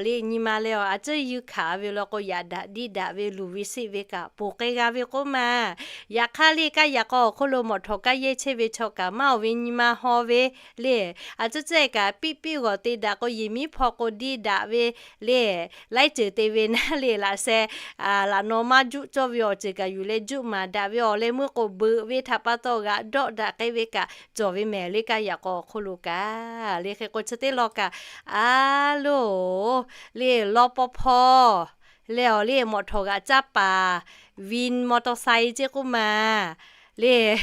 le, nyi ma leh awˬ a tcuhˉ yuˇ hkanˍ ve law k'o, yaꞈ daꞈ diˇ daꞈ ve luˬ ve sheˆ ve kaꞈ ponˬ k'ai g'a ve k'oˆ ma. Yaꞈ hk'aˇ le, kaˇ yaꞈ k'aw awˬ hk'oˆ lo mawꞈ htawˍ kaˇ yehˇ chehˇ ve chaw kaꞈ maˇ awˬ ve nyi ma haw ve le, a tcuhˉ tcuhˉ e kaꞈ piˇ piˇ g'awˬ te daꞈ k'o, yehˬ miˉ hpaw k'o diˇ daꞈ ve le, laiˉ ceuˬ te ve naˉ le, laꞈ sheh laꞈ naw maˇ juˆ cawˇ ve awˬ ceuˬ kaꞈ yuˬ leh juˆ maˍ daꞈ ve awˬ leh meuˇ k'o beuꞈ ve htaꞈ pa taw g'aꞈ dawˆ daꞈ k'ai ve kaꞈ cawˬ ve mehˍ le, kaˇ yaꞈ k'aw awˬ hk'oˆ lo kaꞈ le. Hk'e k'o chi teˇ lawn kaꞈ a loˇ le, law paw hpawˇ leh awˬ le mawꞈ htawˍ g'aꞈ caˇ paˍ, vin mawˇ tawˇ sai ceˇ k'oˆ ma le,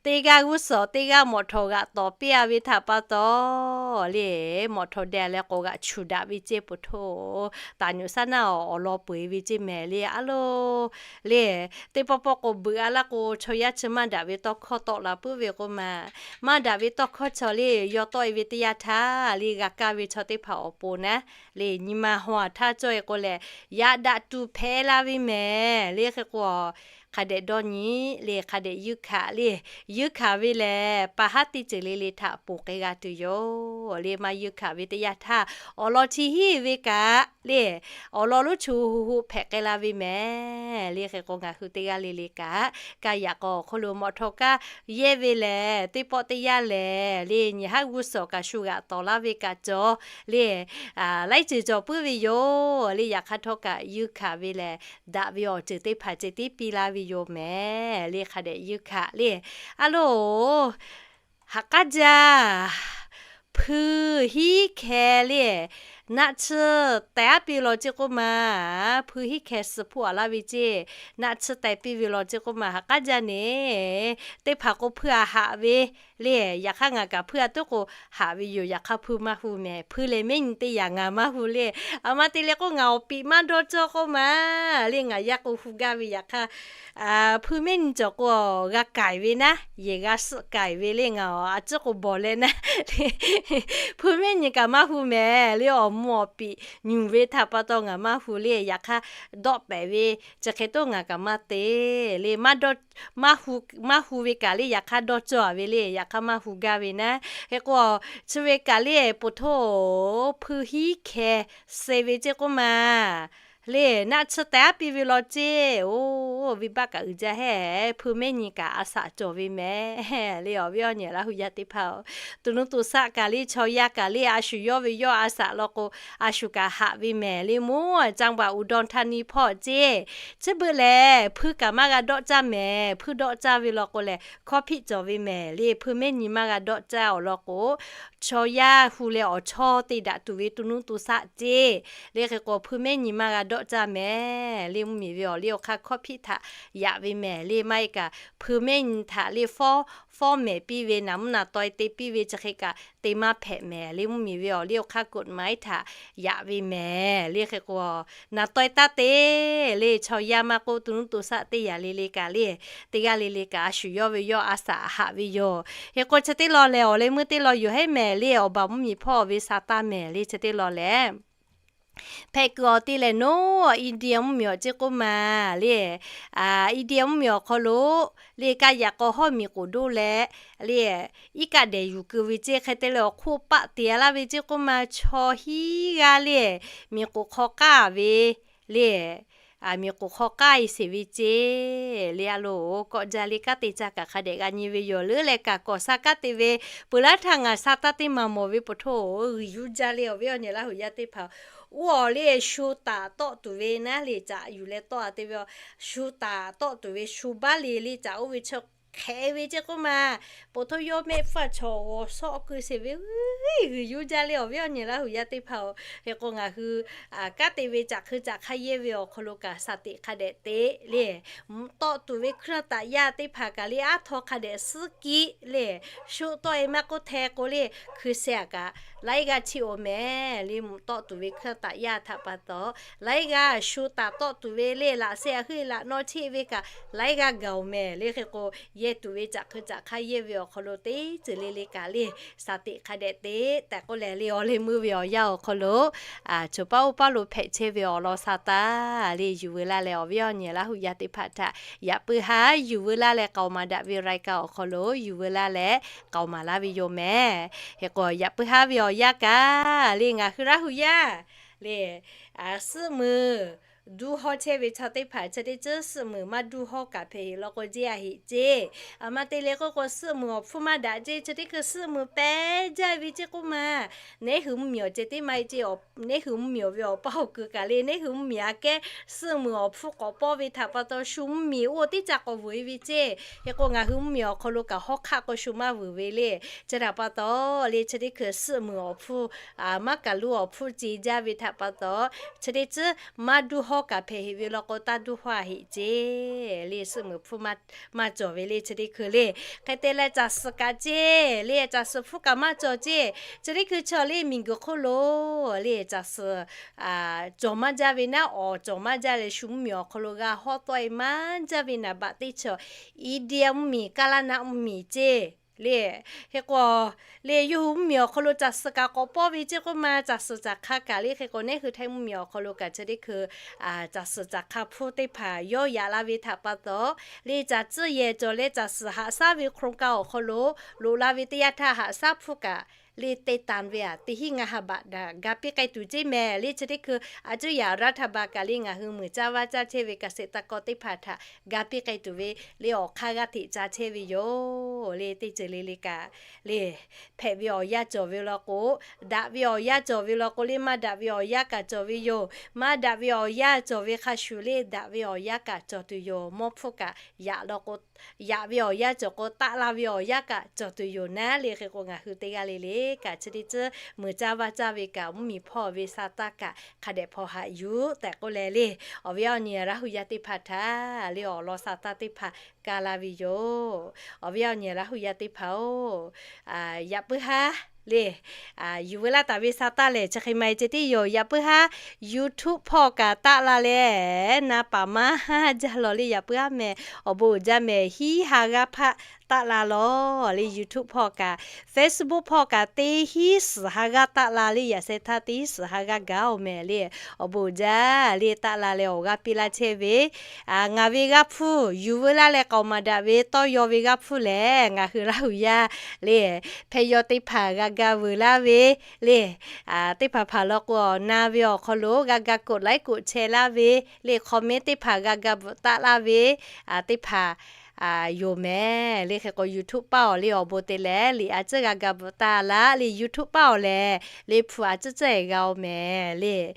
teˇ g'aˇ g'uˇ suhˍ teˇ g'aˇ mawꞈ htawˍ g'aꞈ tawˍ piˇ a ve htaꞈ pa taw le, mawꞈ htawˍ deh leh k'o g'aꞈ chuˬ daꞈ ve ceˇ, po htoˇ, taˍ nyuꞈ shaˉ naˆ awˬ lawn peu eˬ ve ceˇ mehˍ le. A loˇ le, teˇ pawˆ pawˆ k'o beuꞈ a laˇ k'o, chaw yaˇ chi maˇ daꞈ ve tawˇ hkawˇ tawˆ la puiˉ ve k'oˆ ma. Maˇ daꞈ ve tawˇ hkawˇ chaw le, yaw tawˆ e ve teˇ yanˇ htaˇ le, g'a kaˇ ve chaw teˇ hpaˍ awˬ pon naˉ le, nyi ma haw a htaˇ cawˇ e k'o lehˬ, yaꞈ daꞈ tuˬ hpehꞈ la ve mehˍ le. Hk'e k'o hk'a dehꞈ dawˇ nyi le, hk'a dehꞈ yuˇ hkanˍ le. Yuˇ hkanˍ ve lehˬ, pa haˉ teˇ ceuˬ le le htaꞈ ponˬ k'ai g'a tuˬ yoˬ le. Maˇ yuˇ hkanˍ ve teˇ yanˇ htaˇ, awˬ lawn chi hiˉ ve kaꞈ le, awˬ lawn lonˉ chu hu hu hpehꞈ k'ai la ve mehˍ le. Hk'e k'o ngaˬ hui teˇ g'aˇ le le kaꞈ, kaˇ yaꞈ k'aw awˬ hk'oˆ lo mawꞈ htawˍ kaˇ yehˇ ve lehˬ, teˇ pawˆ teˇ yanˇ lehˬ le, nyi haˉ g'uˇ suhˍ kaꞈ shu g'aꞈ tawˍ laˇ ve kaꞈ cawˬ le, laiˉ ceuˬ cawˬ puiˉ ve yoˬ le. Yaꞈ hk'aˇ htawˇ kaꞈ yuˇ hkanˍ ve lehˬ, daꞈ ve awˬ ceuˬ teˇ hpaˍ ceh tiˉ piˇ laˇ ve yoˬ mehˍ le. Hk'a dehꞈ yuˇ hkanˍ le. A loˇ, haꞈ k'aˉ jaˇ, hpui hiˉ hkeh le, naˆ tsuhˇ taiˍ aˉ piˇ law ceˇ k'oˆ ma. Hpui hiˉ hkeh suh hpuˇ a laˇ ve ceˇ, naˆ tsuhˇ taiˍ piˇ ve law ceˇ k'oˆ ma. Haꞈ k'aˉ jaˇ ne, teˇ hpaˍ k'o hpui a haꞈ ve le. Yaꞈ hk'aˇ ngaˬ kaꞈ hpui a tuˉ k'o haꞈ ve yoˬ. Yaꞈ hk'aˇ hpui maˇ hu mehˍ. Hpui lehˬ mehˉ nyi teˇ yanˇ ngaˬ maˇ hu le. A ma te leh k'o ngaˬ awˬ piˍ maˇ dawˇ cawˇ k'oˆ ma le. Ngaˬ yaˇ k'o hu gaˇ ve. Yaꞈ hk'aˇ hpui mehˉ nyi cawˬ k'o g'a k'aiˍ ve naˉ, yehˬ g'a suhˆ k'aiˍ ve le. Ngaˬ a tcuhˉ k'o bawˬ leh naˉ le, hpui mehˉ nyi kaꞈ maˇ hu mehˍ le. Awˬ mvuh awˬ piˍ nyuˬ ve htaꞈ pa taw ngaˬ maˇ hu le. Yaꞈ hk'aˇ dawˆ pehˍ ve chi hk'e toˉ ngaˬ kaꞈ maˇ te le. Maˇ hu ve kaꞈ le, yaꞈ hk'aˇ dawˇ cawˇ a ve le. Yaꞈ hk'aˇ maˇ hu gaˇ ve naˉ. Hk'e k'o chi ve kaꞈ le, po htoˇ, hpui hiˉ hkeh suh ve ceˇ k'oˆ ma le, naˆ tsuhˇ taiˍ aˉ piˇ ve law ceˇ. Oˇ, venˇ baˆ kaꞈ uiˍ jaˇ hehˉ, hpui mehˉ nyi kaꞈ a shaꞈ cawˬ ve mehˍ le. Awˬ viˉ awˬ nyi Laˇ hu yaˇ teˇ hpaˍ-oˬ, to nuˇ to shaˆ kaꞈ le, chaw yaˇ kaꞈ le, a shu yawˇ ve yawˇ a shaꞈ law k'o, a shu kaꞈ haꞈ ve mehˍ le. Mvuhˇ caˇ baˬ uˍ dawˇ htaˇ niˇ hpawˇ ceˇ. Chi beuꞈ lehˬ, hpui kaꞈ maˇ g'a dawˆ caˇ mehˍ. Hpui dawˆ caˇ ve law k'o lehˬ, hkawˇ hpiˆ cawˬ ve mehˍ le. Hpui mehˉ nyi maˇ g'a dawˆ caˇ awˬ lawn k'o, chaw yaˇ hu leh awˬ chawˇ te daꞈ tuˬ ve to nuˇ to shaˆ ceˇ le. Hk'e k'o hpui mehˉ nyi maˇ g'a tawˆ caˇ mehˍ le. Mvuhˇmiˬ ve awˬ liˇ awˬ hk'aˇ hkawˇ hpiˆ htaꞈ yaꞈ ve mehˍ le. Maˇ heˆ kaꞈ hpui mehˆ nyi htaꞈ le fawˉ mehˍ piˇ ve, naˍ mvuhˇ naˍ taweh te piˇ ve chi hk'e kaꞈ te maˇ hpehꞈ mehˍ le. Mvuhˇmiˬ ve awˬ liˇ awˬ hk'aˇ กฎหมาย htaꞈ yaꞈ ve mehˍ le. Hk'e k'o, naˍ taweh taˇ te le, chaw yaˇ maˇ k'oˆ, tu nuˇ to shaˆ teˇ yanˇ le le kaꞈ le, teˇ g'aˇ le le kaꞈ a shu yawˇ ve yawˇ a shaꞈ haꞈ ve yoˬ. Hk'e k'o, chi teˇ law lehˬ, awˬ leh meuˇ teˇ law yoˬ hehˉ mehˍ le. Awˬ baˬ mvuhˇmiˬ hpawˇ ve sa taˇ mehˍ le. Chi teˇ law lehˬ, hpehꞈ kuiˬ awˬ te lehˬ, nawˬ India mvuhˇmiˬ awˬ ceˇ k'oˆ ma le, India mvuhˇmiˬ awˬ hk'aw lo le, kaˇ yaꞈ k'aw hawˉ miˬ k'oˍ doˆ leh le, iˉ kaˆ dehˬ yuˬ keu ve ceˇ. Hk'e te leh, awˬ hk'oˆ paˆ te laˇ ve ceˇ k'oˆ ma, chaw hiˉ g'aˇ le, miˬ k'oˍ hk'aw k'aˇ ve le, miˬ k'oˍ hk'aw k'aˇ e sheˍ ve ceˇ le. A loˬ, kawˆ jaˇ le, kanˉ te caˇ kaꞈ hk'a dehꞈ g'a nyi ve yoˬ. Leuˉ leh kaꞈ kawꞈ sa kanˉ te ve peuˬ laˇ htaˇ, ngaˬ sa taˇ teˇ maˬ mawˬ ve pa taw, g'uiˬ yuˇ jaˇ le. Awˬ viˉ awˬ nyi Laˇ huˍ yaˇ teˇ hpaˍ, oˇ awˬ le shu taˍ tawˆ tuˬ ve naˉ le, caꞈ yuˬ leh tawˆ a te ve, shu taˍ tawˆ tuˬ ve shu baˆ le le, caꞈ oˇ ve chaw hk'ehꞈ ve ceˇ k'oˆ ma, po htoˇ yawˇ mehˆ hpfuhˇ chaw g'awˬ shawˆ keu sheˍ ve, g'uiˬ yuˇ jaˇ le. Awˬ viˉ awˬ nyi Laˇ huˍ yaˇ teˇ hpaˍ-oˬ, hk'e k'o ngaˬ hui kanˉ te ve caꞈ hk'eu caꞈ hk'aˇ yehˇ ve awˬ hk'aw lo kaꞈ shaˍ teꞈ hk'a dehꞈ te le. Mvuhꞈ tawˆ tuˬ ve hkuiˉ taꞈ yaˇ teˇ hpaˍ kaꞈ le, aˉ htaw hk'a dehꞈ suhˉ kiˆ le. Shu tawˆ e maˇ k'oˆ, hteh k'o le, hkui sheh aꞈ kaꞈ laiˉ g'aˇ chiˇ oˬ mehˍ le. Mvuhꞈ tawˆ tuˬ ve hkuiˉ taꞈ yaˇ htaꞈ pa taw, laiˉ g'aˇ shu taˍ tawˆ tuˬ ve le, laꞈ sheh aꞈ hui laꞈ naw cheˆ ve kaꞈ laiˉ g'aˇ gaˬ oˬ mehˍ le. Hk'e k'o, yehˇ tuˬ ve caꞈ hk'eu caꞈ hk'aˇ yehˇ ve awˬ hk'aw lo teˇ ceuˬ le le kaꞈ le, shaˍ teꞈ hk'a dehꞈ te tehꞈ k'oˆ leh le, awˬ leh meuˇ ve awˬ yanˇ awˬ hk'aw lo choˬ paˉ oˇ paˉ lo hpehꞈ chehˇ ve awˬ lawn sa taˇ le, yuˬ veu laˇ leh awˬ viˉ awˬ nyi Laˇ huˍ yaˇ teˇ hpaˍ htaꞈ yaꞈ puiˉ haˉ yuˬ veu laˇ leh k'aoˍ maˍ daꞈ ve รายการ awˬ hk'aw lo yuˬ veu laˇ leh k'aoˍ maˍ laˇ ve yoˬ mehˍ. Hk'e k'o, yaꞈ puiˉ haˉ ve awˬ yanˇ kaꞈ le, ngaˬ hui Laˇ huˍ yaˇ le, suhˆ muiˬ duˇ hawˇ chehˇ ve chaw teˇ hpaˍ, chi teˇ ceuˬ suhˆ muiˬ maˇ duˇ hawˇ kaꞈ hpehꞈ heˆ law k'o, jeˇ a heˆ ceˇ. A ma te leh k'oˆ k'o, suhˆ muiˬ awˬ hpfuhˇ maˇ daꞈ ceˇ. Chi teˇ hkui suhˆ muiˬ pehˉ jaˇ ve ceˇ k'oˆ ma, neˉ hui mvuhˇmiˬ awˬ ceh teˇ ma e ceˇ. Neˉ hui mvuhˇmiˬ awˬ ve awˬ paˇ awˬ kui kaꞈ le, neˉ hui mvuhˇmiˬ aꞈ kehˉ suhˆ muiˬ awˬ hpfuhˇ k'awꞈ pawˇ ve htaꞈ pa taw, shu mvuhˇmiˬ oˇ teˇ caꞈ k'awꞈ veuꞈ e ve ceˇ. Hk'e k'o, ngaˬ hui mvuhˇmiˬ awˬ hk'aw lo kaꞈ hawˉ hk'aˆ k'o shu maˇ veuꞈ ve le. Chi htaꞈ pa taw le, chi teˇ hkui suhˆ muiˬ awˬ hpfuhˇ maˇ kaˬ loˇ awˬ hpfuhˇ ce jaˇ ve htaꞈ pa taw, chi teˇ ceuˬ maˇ duˇ hawˇ kaꞈ hpehꞈ heˆ ve law k'o, taˇ duˇ hawˇ a heˆ ceˇ le. Suhˆ muiˬ hpfuhˇ maˇ cawˬ ve le, chi teˇ hkui le. Hk'e te leh caˬ suhˍ kaꞈ ceˇ le, caˬ suhˍ hpfuhˇ kaꞈ maˇ cawˬ ceˇ. Chi teˇ hkui chaw le, miˬguiˬ hk'oˆ lo le caˬ suhˍ cawˬ maˇ jaˇ ve naˉ, awˬ cawˬ maˇ jaˇ leh shu mvuhˇmiˬ awˬ hk'aw lo g'a hawˉ tawˆ e maˇ jaˇ ve naˍ baꞈ teˇ chaw, India mvuhˇmiˬ, Kaˇlaˇ naˆ mvuhˇmiˬ ceˇ le. Hk'e k'o le, yawˇ hui mvuhˇmiˬ awˬ hk'aw lo caˬ suhˍ kaꞈ k'awꞈ pawˇ ve ceˇ k'oˆ ma, caˬ suhˍ caˬ hk'a kaꞈ le. Hk'e k'o, neˉ hui Htaiˇ mvuhˇmiˬ awˬ hk'aw lo kaꞈ chi teˇ hkui caˬ suhˍ caˬ hk'a hpfuhˇ teˇ hpaˍ yawˇ yaꞈ la ve htaꞈ pa taw le, caˬ tcuhˇ yehˬ cawˬ leh caˬ suhˍ haꞈ shaˉ ve โครงการ awˬ hk'aw lo loꞈ la ve teˇ yanˇ htaˇ, haꞈ shaˉ hpfuhˇ kaꞈ le te tanˍ ve aꞈ, teˇ hinˉ ngaˇ ha baꞈ daꞈ ga piˇ k'ai tuˬ ceˇ mehˍ le. Chi teˇ hkui a cuˇ yaꞈ รัฐบาล kaꞈ le, ngaˬ hui muiˬ caˇ vaˇ caˇ chehˇ ve เกษตรกร teˇ hpaˍ htaꞈ ga piˇ k'ai tuˬ ve le, awˬ hk'aˇ g'aˇ hteꞈ ca chehˇ ve yoˬ le. Teˇ ceuˬ le le kaꞈ le, hpehꞈ ve awˬ yanˇ cawˬ ve law k'o, daꞈ ve awˬ yanˇ cawˬ ve law k'o le, maˇ daꞈ ve awˬ yanˇ kaꞈ cawˬ ve yoˬ. Maˇ daꞈ ve awˬ yanˇ cawˬ ve hk'a shuˍ le, daꞈ ve awˬ yanˇ kaꞈ cawˬ tuˬ yoˬ. Mawˇ hpfuhˇ kaꞈ yaꞈ law k'o, yaꞈ ve awˬ yanˇ cawˬ k'o, taˆ la ve awˬ yanˇ kaꞈ cawˬ tuˬ yoˬ naˉ le. Hk'e k'o, ngaˬ hui teˇ g'aˇ le le kaꞈ chi teˇ ceuˬ muiˬ caˇ vaˇ caˇ ve kaꞈ, mvuhˇmiˬ hpawˇ ve sa taˇ kaꞈ hk'a dehꞈ hpaw haꞈ yuˬ tehꞈ k'oˆ leh le, awˬ viˉ awˬ nyi Laˇ huˍ yaˇ teˇ hpaˍ htaꞈ le, awˬ lawn sa taˇ teˇ hpaˍ ka la ve yoˬ. Awˬ viˉ awˬ nyi Laˇ huˍ yaˇ teˇ hpaˍ-oˬ, yaꞈ puiˉ haˉ le, yuˬ veu laˇ taˍ ve sa taˇ lehˬ chi hk'e ma e ceh tiˉ yoˬ. Yaꞈ puiˉ haˉ YouTube hpawˇ kaꞈ taˆ la leh, na paˍ maˇ haˉ jaˇ lawˬ le. Yaꞈ puiˉ haˉ mehˍ, awˬ bon uiˍ jaˇ mehˍ, hiˉ ha g'aˇ hpaˆ taˆ la lawˬ le. YouTube hpawˇ kaꞈ, Facebook hpawˇ kaꞈ teˇ hinˉ suhˍ ha g'aˇ taˆ la le. Yaꞈ sheh htaˇ teˇ hinˉ suhˍ ha g'aˇ gaˬ-oˬ mehˍ le. Awˬ bon uiˍ jaˇ le, taˆ la leh awˬ g'aˇ piˇ laˇ chehˇ ve ngaˬ ve g'aˇ hpfuhˇ yuˬ veu laˇ leh k'aoˍ maˍ daꞈ ve tawˇ yaw ve g'aˇ hpfuhˇ lehˬ, ngaˬ hui Laˇ huˍ yaˇ le, hpehꞈ yaw teˇ hpaˍ g'a ga veuˬ laˇ ve le, teˇ hpaˍ hpaˍ law k'o, na ve awˬ hk'aw lo g'a ga กดไลค์ กดแชร์ laˇ ve le, comment teˇ hpaˍ g'a ga bvuhꞈ taˆ laˇ ve teˇ hpaˍ yoˬ mehˍ le. Hk'e k'o, YouTube paˇ awˬ le awˬ bon te leh liꞈ a ciˉ g'a ga bvuhꞈ taˆ laˇ le. YouTube paˇ awˬ lehˬ le, hpu a ciˉ ciˉ e g'a-oˬ mehˍ le.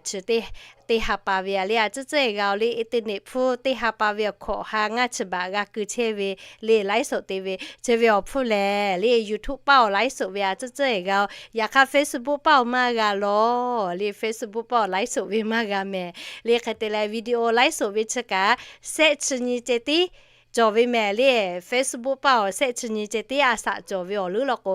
Chi teˇ teˇ ha pa ve a le, a tcuhˉ tcuhˉ e g'a-o le, internet hpfuhˇ teˇ ha pa ve awˬ hkawꞈ ha ngaˇ chi baꞈ g'a keu chehˇ ve le, ไลฟ์สด te ve chi ve awˬ hpfuhˇ lehˬ le, YouTube paˆ awˬ ไลฟ์สด ve a tcuhˉ tcuhˉ e g'a-o. Yaꞈ hk'aˇ Facebook paˆ awˬ maˇ g'a lawˬ le, Facebook paˆ awˬ ไลฟ์สด ve maˇ g'a mehˍ le. Hk'e te leh video ไลฟ์สด ve chi kaꞈ sehˆ chi nyi ceh tiˉ cawˬ ve mehˍ le. Facebook paˆ awˬ sehˆ chi nyi ceh tiˉ a shaꞈ cawˬ ve awˬ leuˉ law k'o,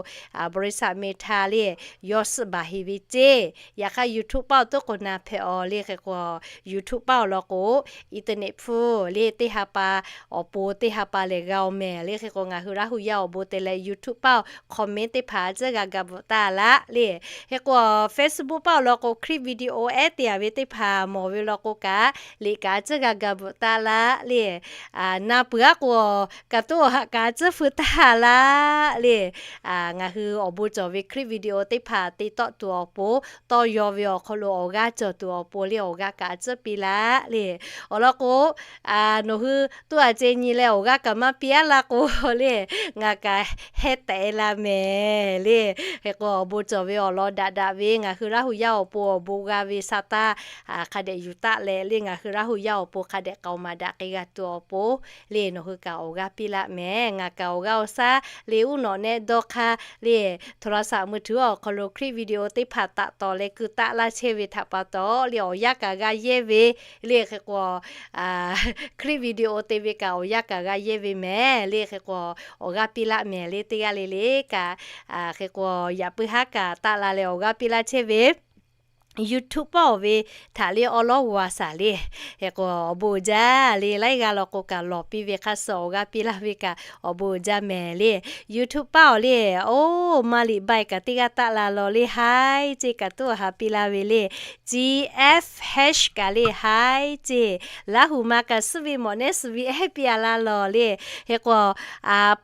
บริษัท Meta le yawˇ suhˆ baˬ heˍ ve ceˇ. Yaꞈ hk'aˇ YouTube paˆ awˬ tuˉ k'o na hpehꞈ aw le. Hk'e k'o, YouTube paˆ awˬ lawn k'o, internet hpfuhˇ le teˇ ha pa awˬ pon teˇ ha pa lehˬ g'a-o mehˍ le. Hk'e k'o, ngaˬ hui Laˇ hu yaˇ awˬ bon te leh YouTube paˆ awˬ comment teˇ hpaˍ a tcuhˉ g'a ga bvuhꞈ taˇ laˇ le. Hk'e k'o, Facebook paˆ awˬ lawn k'o คลิปวิดีโอ ehˉ te a ve teˇ hpaˍ mawˬ ve law k'o kaꞈ, liꞈ kaꞈ a tcuhˉ g'a ga bvuhꞈ taˇ laˇ le. Na peuˬ aˉ k'o, kaꞈ tuˉ awˬ haꞈ kaꞈ a tcuhˉ feu taˇ laˇ le. Ngaˬ hui awˬ bon cawˬ ve คลิปวิดีโอ teˇ hpaˍ te tawˆ tuˬ awˬ pon, tawˇ yaw ve awˬ hk'aw lo awˬ g'aˇ cawˬ tuˬ awˬ pon le awˬ g'aˇ kaꞈ a tcuhˉ piˇ laˇ le. Awˬ lawn k'o, nawˬ hui tuˉ a ce nyi leh awˬ g'aˇ kaꞈ maˇ piˇ aˉ laˇ k'o le, ngaˬ kaꞈ heh tehꞈ la mehˍ le. Hk'e k'o, awˬ bon cawˬ ve awˬ lawn daꞈ daꞈ ve ngaˬ hui Laˇ hu yaˇ awˬ pon awˬ bon g'a ve sa taˇ hk'a dehꞈ yuˬ taˆ leh le, ngaˬ hui Laˇ hu yaˇ awˬ pon hk'a dehꞈ k'aoˍ maˍ daꞈ k'ai g'a tuˬ awˬ pon le, nawˬ hui kaꞈ awˬ g'aˇ piˇ laˇ mehˍ. Ngaˬ kaꞈ awˬ g'aˇ awˬ shaˉ le uˉ nawꞈ nehˆ dawˇ hk'aˇ le โทรศัพท์มือถือ awˬ hk'aw lo คลิปวิดีโอ teˇ hpaˍ taꞈ tawˍ leh keu taˆ laˇ chehˇ ve htaꞈ pa taw le awˬ yanˇ kaꞈ g'a yehˇ ve le. Hk'e k'o, คลิปวิดีโอ te ve kaꞈ awˬ yanˇ kaꞈ g'a yehˇ ve mehˍ le. Hk'e k'o, awˬ g'aˇ piˇ laˇ mehˍ le. Teˇ g'aˇ le le kaꞈ, hk'e k'o, yaꞈ puiˉ haˉ kaꞈ taˆ la leh awˬ g'aˇ piˇ laˇ chehˇ ve YouTube paˆ awˬ ve htaꞈ le awˉ lawˉ g'a shaˍ le. Hk'e k'o, awˬ bon uiˍ jaˇ le, laiˉ g'aˇ law k'o kaꞈ lawˬ piˇ ve hk'a shuˍ awˬ g'aˇ piˇ laˇ ve kaꞈ awˬ bon uiˍ jaˇ mehˍ le. YouTube paˆ awˬ le, oˇ maˇ liꞈ bai kaꞈ teˇ g'aˇ taˆ la law le, haiˉ ceˇ kaꞈ tuˉ awˬ ha piˇ laˇ ve le. G F Hash kaꞈ le haiˉ ceˇ, Laˇ hu ma kaꞈ suhˉ ve mawꞈ nehˉ suhˍ ve ehˉ piˇ a laˇ law le. Hk'e k'o,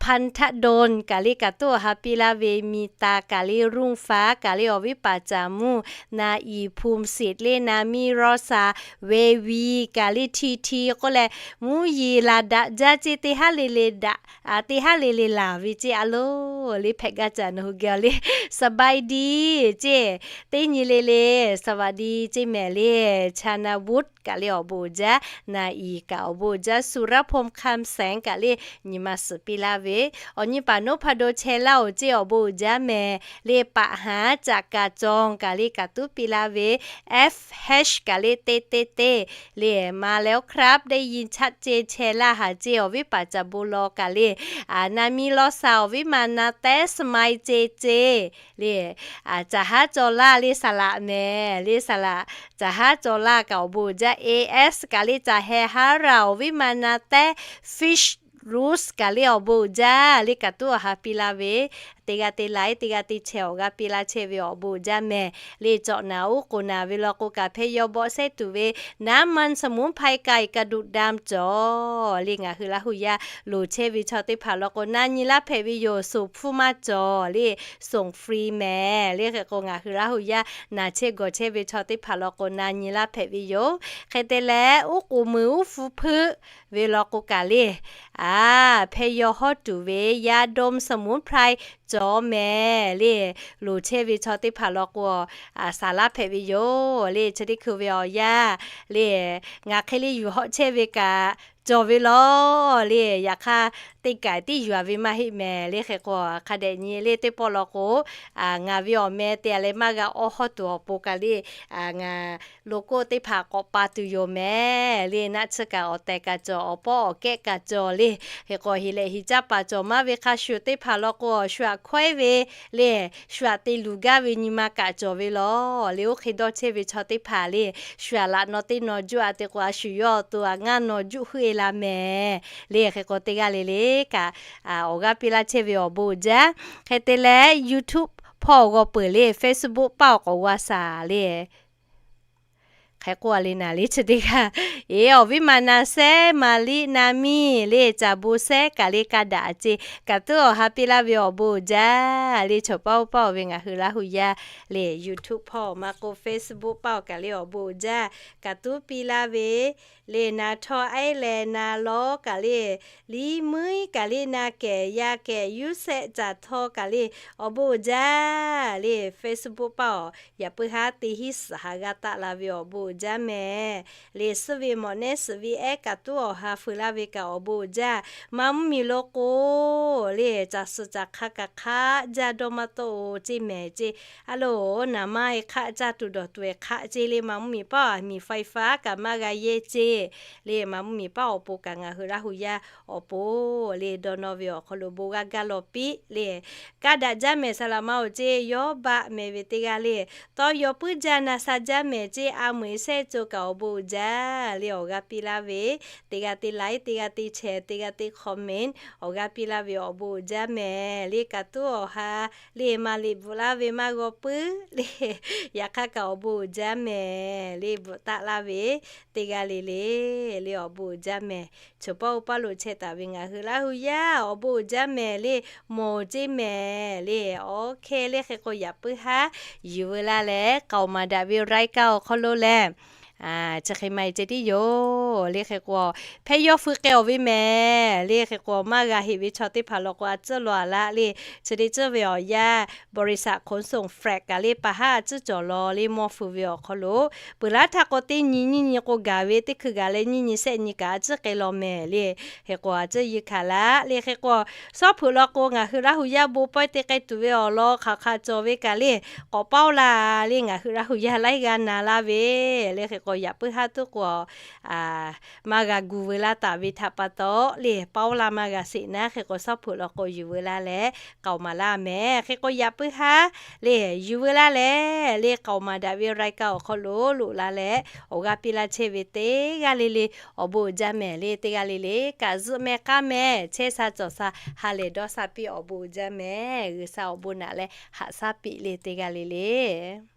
พันธดล kaꞈ le kaꞈ tuˉ awˬ ha piˇ laˇ ve, มีตา kaꞈ le, รุ่งฟ้า kaꞈ le, awˬ viˉ paˍ caˍ mvuhˇ, Na Iˍ, ภูมิสิทธิ์ le, Na miˇ lawˇ sha, Veˍ viˍ kaꞈ le, Ti Ti k'oˆ leh, mvuhˇ yeˬ laˬ daꞈ jaˇ ceˇ, teˇ haˉ le le daꞈ, teˇ haˉ le le laˬ ve ceˇ a lo le hpehꞈ gaˇ caꞈ nawˬ hui geh le. สบายดี ceˇ, teˇ nyi le le, สวัสดี ceˇ mehˍ le. Chaˍnaˍvuˆ kaꞈ le awˬ bon uiˍ jaˇ, Na Iˍ kaꞈ awˬ bon uiˍ jaˇ, สุรพงษ์ คำแสง kaꞈ le nyi ma suhˍ piˇ laˇ ve, awˬ nyi paˍ นพดล chehˇ laˇ-oˬ ceˇ awˬ bon uiˍ jaˇ mehˍ le. Paˍ haˍ caꞈ kaˍ cawˬ kaꞈ le kaꞈ tuˉ piˇ laˇ ve, F Hash kaꞈ le teˇ teˇ teˇ le, มาแล้วครับ ได้ยินชัดเจน chehˇ laˇ haˍ ceˇ awˬ viˉ paˍ caˍ bon law kaꞈ le, Na miˇ lawˇ sha, awˬ viˉ ma na tehˉ สมัย ceˇ ceˇ le, caˍ haˉ cawˬ laˇ le saˍ laꞈ mehˍ le saˍ laꞈ, caˍ haˉ cawˬ laˇ kaꞈ awˬ bon uiˍ jaˇ. A S kaꞈ le caˍ heh haˉ raˍ, awˬ viˉ ma na tehˉ, Fish Rose kaꞈ le awˬ bon uiˍ jaˇ le kaꞈ tuˉ awˬ ha piˇ laˇ ve, teˇ g'aˇ teˇ like, teˇ g'aˇ teˇ share awˬ g'aˇ piˇ laˇ chehˇ ve awˬ bon uiˍ jaˇ mehˍ le. Cawꞈ naˍ uˉ k'oˍ naˍ ve law k'o kaꞈ hpehˇ yaw bawˆ sehˉ tuˬ ve น้ำมันสมุนไพร ไก่กระดูกดำ cawˬ le ngaˬ hui Laˇ hu yaˇ loˍ chehˇ ve chaw teˇ hpaˍ law k'o na nyi laˇ hpehꞈ ve yoˬ. Soˍ hpfuhˇ maˇ cawˬ le, soˍ free mehˍ le. Hk'e k'o ngaˬ hui Laˇ hu yaˇ naˬ chehˇ gawˬ chehˇ ve chaw teˇ hpaˍ law k'o na nyi laˇ hpehꞈ ve yoˬ. Hk'e te leh uˉ k'oˍ meuˍ uˉ hpu hpeuˆ ve law k'o kaꞈ le, a, hpehˇ yaw hawˉ tuˬ ve ยาดมสมุนไพร cawˬ mehˍ le. Loˍ chehˇ ve chaw teˇ hpaˍ law k'o, a, saˍ laˇ hpehꞈ ve yoˬ le. Chi teˇ hkui ve awˬ yanˇ le, ngaˬ hk'e le yuˬ hawˆ chehˇ ve kaꞈ cawˬ ve law le. Yaꞈ hk'aˇ, teˇ kaiˬ tiˉ yuˬ a ve maˇ heˆ mehˍ le. Hk'e k'o hk'a dehꞈ nyi le teˇ pawˆ law k'o, ngaˬ ve awˬ meh te a leh maˇ g'a awˇ hawˇ tuˬ awˬ pon kaꞈ le, ngaˬ logo teˇ hpaˍ k'awꞈ pa tuˬ yoˬ mehˍ le. Naˆ tsuhˇ kaꞈ awˬ tehˬ kaꞈ cawˬ, awˬ pawˆ awˬ kehˉ kaꞈ cawˬ le. Hk'e k'o heˍ lehˬ heˍ caˇ paˍ cawˬ maˇ ve hk'a shuˍ teˇ hpaˍ law k'o, shu aꞈ hkawehˉ ve le, shu aꞈ te luˬ gaˇ ve nyi ma kaꞈ cawˬ ve law le. Oˇ hk'e dawˇ chehˇ ve chaw teˇ hpaˍ le, shu aꞈ laꞈ naw teˇ naw juˆ a te k'o, a shu yawˇ awˬ to aꞈ ngaˇ naw juˆ heuˆ e la mehˍ le. Hk'e k'o teˇ g'aˇ le le kaꞈ awˬ g'aˇ piˇ laˇ chehˇ ve awˬ bon uiˍ jaˇ. Hk'e te leh YouTube hpawˇ g'aw peuˬ le, Facebook paˆ awˬ k'awꞈ g'a shaˍ le. Hk'e k'oˆ a le naˍ le chi teˇ g'aˇ, eˬ, awˬ viˉ ma na sehˉ, Maˍriˆ na miˇ le, caˍ bon sehˉ kaꞈ le ka daꞈ ceˇ, kaꞈ tuˉ awˬ ha piˇ laˇ ve awˬ bon uiˍ jaˇ le. Chaw paˆ oˇ paˆ oˇ ve ngaˬ hui Laˇ hu yaˇ le, YouTube hpawˇ maˇ k'oˆ Facebook paˆ awˬ kaꞈ le awˬ bon uiˍ jaˇ, kaꞈ tuˉ piˇ laˇ ve Le na htawˇ ehˉ leh na lawˉ kaꞈ le, liˇ muiˉ kaꞈ le na kehˬ yaˇ kehˬ yuˇ shehˆ caˬ htawˇ kaꞈ le, awˬ bon uiˍ jaˇ le. Facebook paˇ awˬ yaꞈ puiˉ haˉ teˇ hinˉ suhˍ haˍ g'a taˆ la ve awˬ bon uiˍ jaˇ mehˍ. Le suhˉ ve mawꞈ nehˉ suhˍ ve ehˉ kaꞈ tuˉ awˬ ha feu laˇ ve kaꞈ awˬ bon uiˍ jaˇ. Maˇ mvuhˇ miˬ lo k'o le caˬ suhˍ caˬ hk'a kaꞈ hk'aˆ jaˇ dawˇ maˇ tawˆ-oˬ ceˇ mehˍ ceˇ. A loˬ, naˍ maˇ-e hk'aˆ caˇ tuˬ dawˬ tuˬ-e hk'aˆ ceˇ le. Maˇ mvuhˇ miˬ paˇ awˬ miˬ faiˍ faˍ kaꞈ maˇ g'a yehˇ ceˇ. Le maˇ mvuhˇ miˬ paˇ awˬ pon kaꞈ ngaˬ hui Laˇ hu yaˇ awˬ pon le dawˇ nawˇ ve awˬ hk'aw lo bon g'aˇ gaˇ law piˇ le. Kaˇ daꞈ jaˇ mehˍ saˍ laꞈ ma-oˬ ceˇ, yawˇ baˆ mehˍ ve teˇ g'aˇ le, tawˇ yaw puiˉ jaˇ na sha jaˇ mehˍ ceˇ. A meuꞈ shehˆ co kaꞈ awˬ bon uiˍ jaˇ le awˬ g'aˇ piˇ laˇ ve, teˇ g'aˇ te like, teˇ g'aˇ te share, teˇ g'aˇ te comment, awˬ g'aˇ piˇ laˇ ve awˬ bon uiˍ jaˇ mehˍ le. Kaꞈ tuˉ awˬ ha le maˇ liꞈ bvuhꞈ laˇ ve maˇ g'aw puiˉ le, yaꞈ hk'aˇ kaꞈ awˬ bon uiˍ jaˇ mehˍ le. Bvuhꞈ taˆ laˇ ve teˇ g'aˇ le le, le awˬ bon uiˍ jaˇ mehˍ. Choˬ paˇ oˇ paˇ lo chehˇ taˍ ve ngaˬ hui Laˇ hu yaˇ awˬ bon uiˍ jaˇ mehˍ le. Mawˬ ceˇ mehˍ le. Awˬ hk'e le hk'e k'o yaꞈ puiˉ haˉ yuˬ veu laˇ leh k'aoˍ maˍ daꞈ ve รายการ awˬ hk'aw lo lehˬ, chi hk'e maˇ heˆ ceh tiˉ yoˬ le hk'e k'o, hpehˇ yawˇ feu k'ai-oˬ ve mehˍ le hk'e k'o, maˇ g'a heˆ ve chaw teˇ hpaˍ law k'o a tcuhˉ law a laˆ le, chi teˇ tcuhˉ ve awˬ yanˇ บริษัทขนส่ง freight kaꞈ le pa haˉ a tcuhˉ cawˬ law le mawˇ feu ve awˬ hk'aw lo, peuˬ laˇ htaˇ k'o teˇ nyi nyiˇ nyi k'o gaˬ ve, teˇ hkui gaˬ leh nyiˇ nyi shehˆ nyi kaꞈ a tcuhˉ k'ai law mehˍ le. Hk'e k'o a tcuhˉ yeˇ hkanˍ laˆ le hk'e k'o, shawˉ hpeuꞈ law k'o ngaˬ hui Laˇ hu yaˇ bon pawehˇ te k'ai tuˬ ve awˬ lawn hk'aˬ hk'aˬ cawˬ ve kaꞈ le, k'awꞈ paoˇ la le ngaˬ hui Laˇ hu yaˇ laiˉ g'aˇ na laˇ ve le hk'e k'o yaꞈ puiˉ haˉ tuˉ k'o maˇ g'a gu veu laˇ taˍ ve htaꞈ pa taw le paoˇ la maˇ g'a sheˍ naˉ hk'e k'o shawˉ hpeuꞈ law k'o yuˬ veu laˇ leh k'aoˍ maˍ laˇ mehˍ. Hk'e k'o yaꞈ puiˉ haˉ le yuˬ veu laˇ leh le k'aoˍ maˍ daꞈ ve รายการ awˬ hk'aw lo loꞈ la leh awˬ g'aˇ piˇ laˇ chehˇ ve teˇ g'aˇ le le awˬ bon uiˍ jaˇ mehˍ le. Teˇ g'aˇ le le kaꞈ zuhꞈ mehˍ k'aˇ mehˍ, chehˇ sha cawˬ sha ha lehˬ dawˇ sha piˇ awˬ bon uiˍ jaˇ mehˍ. G'uiˬ sha awˬ bon naꞈ leh haꞈ shaˉ piˇ le teˇ g'aˇ le le.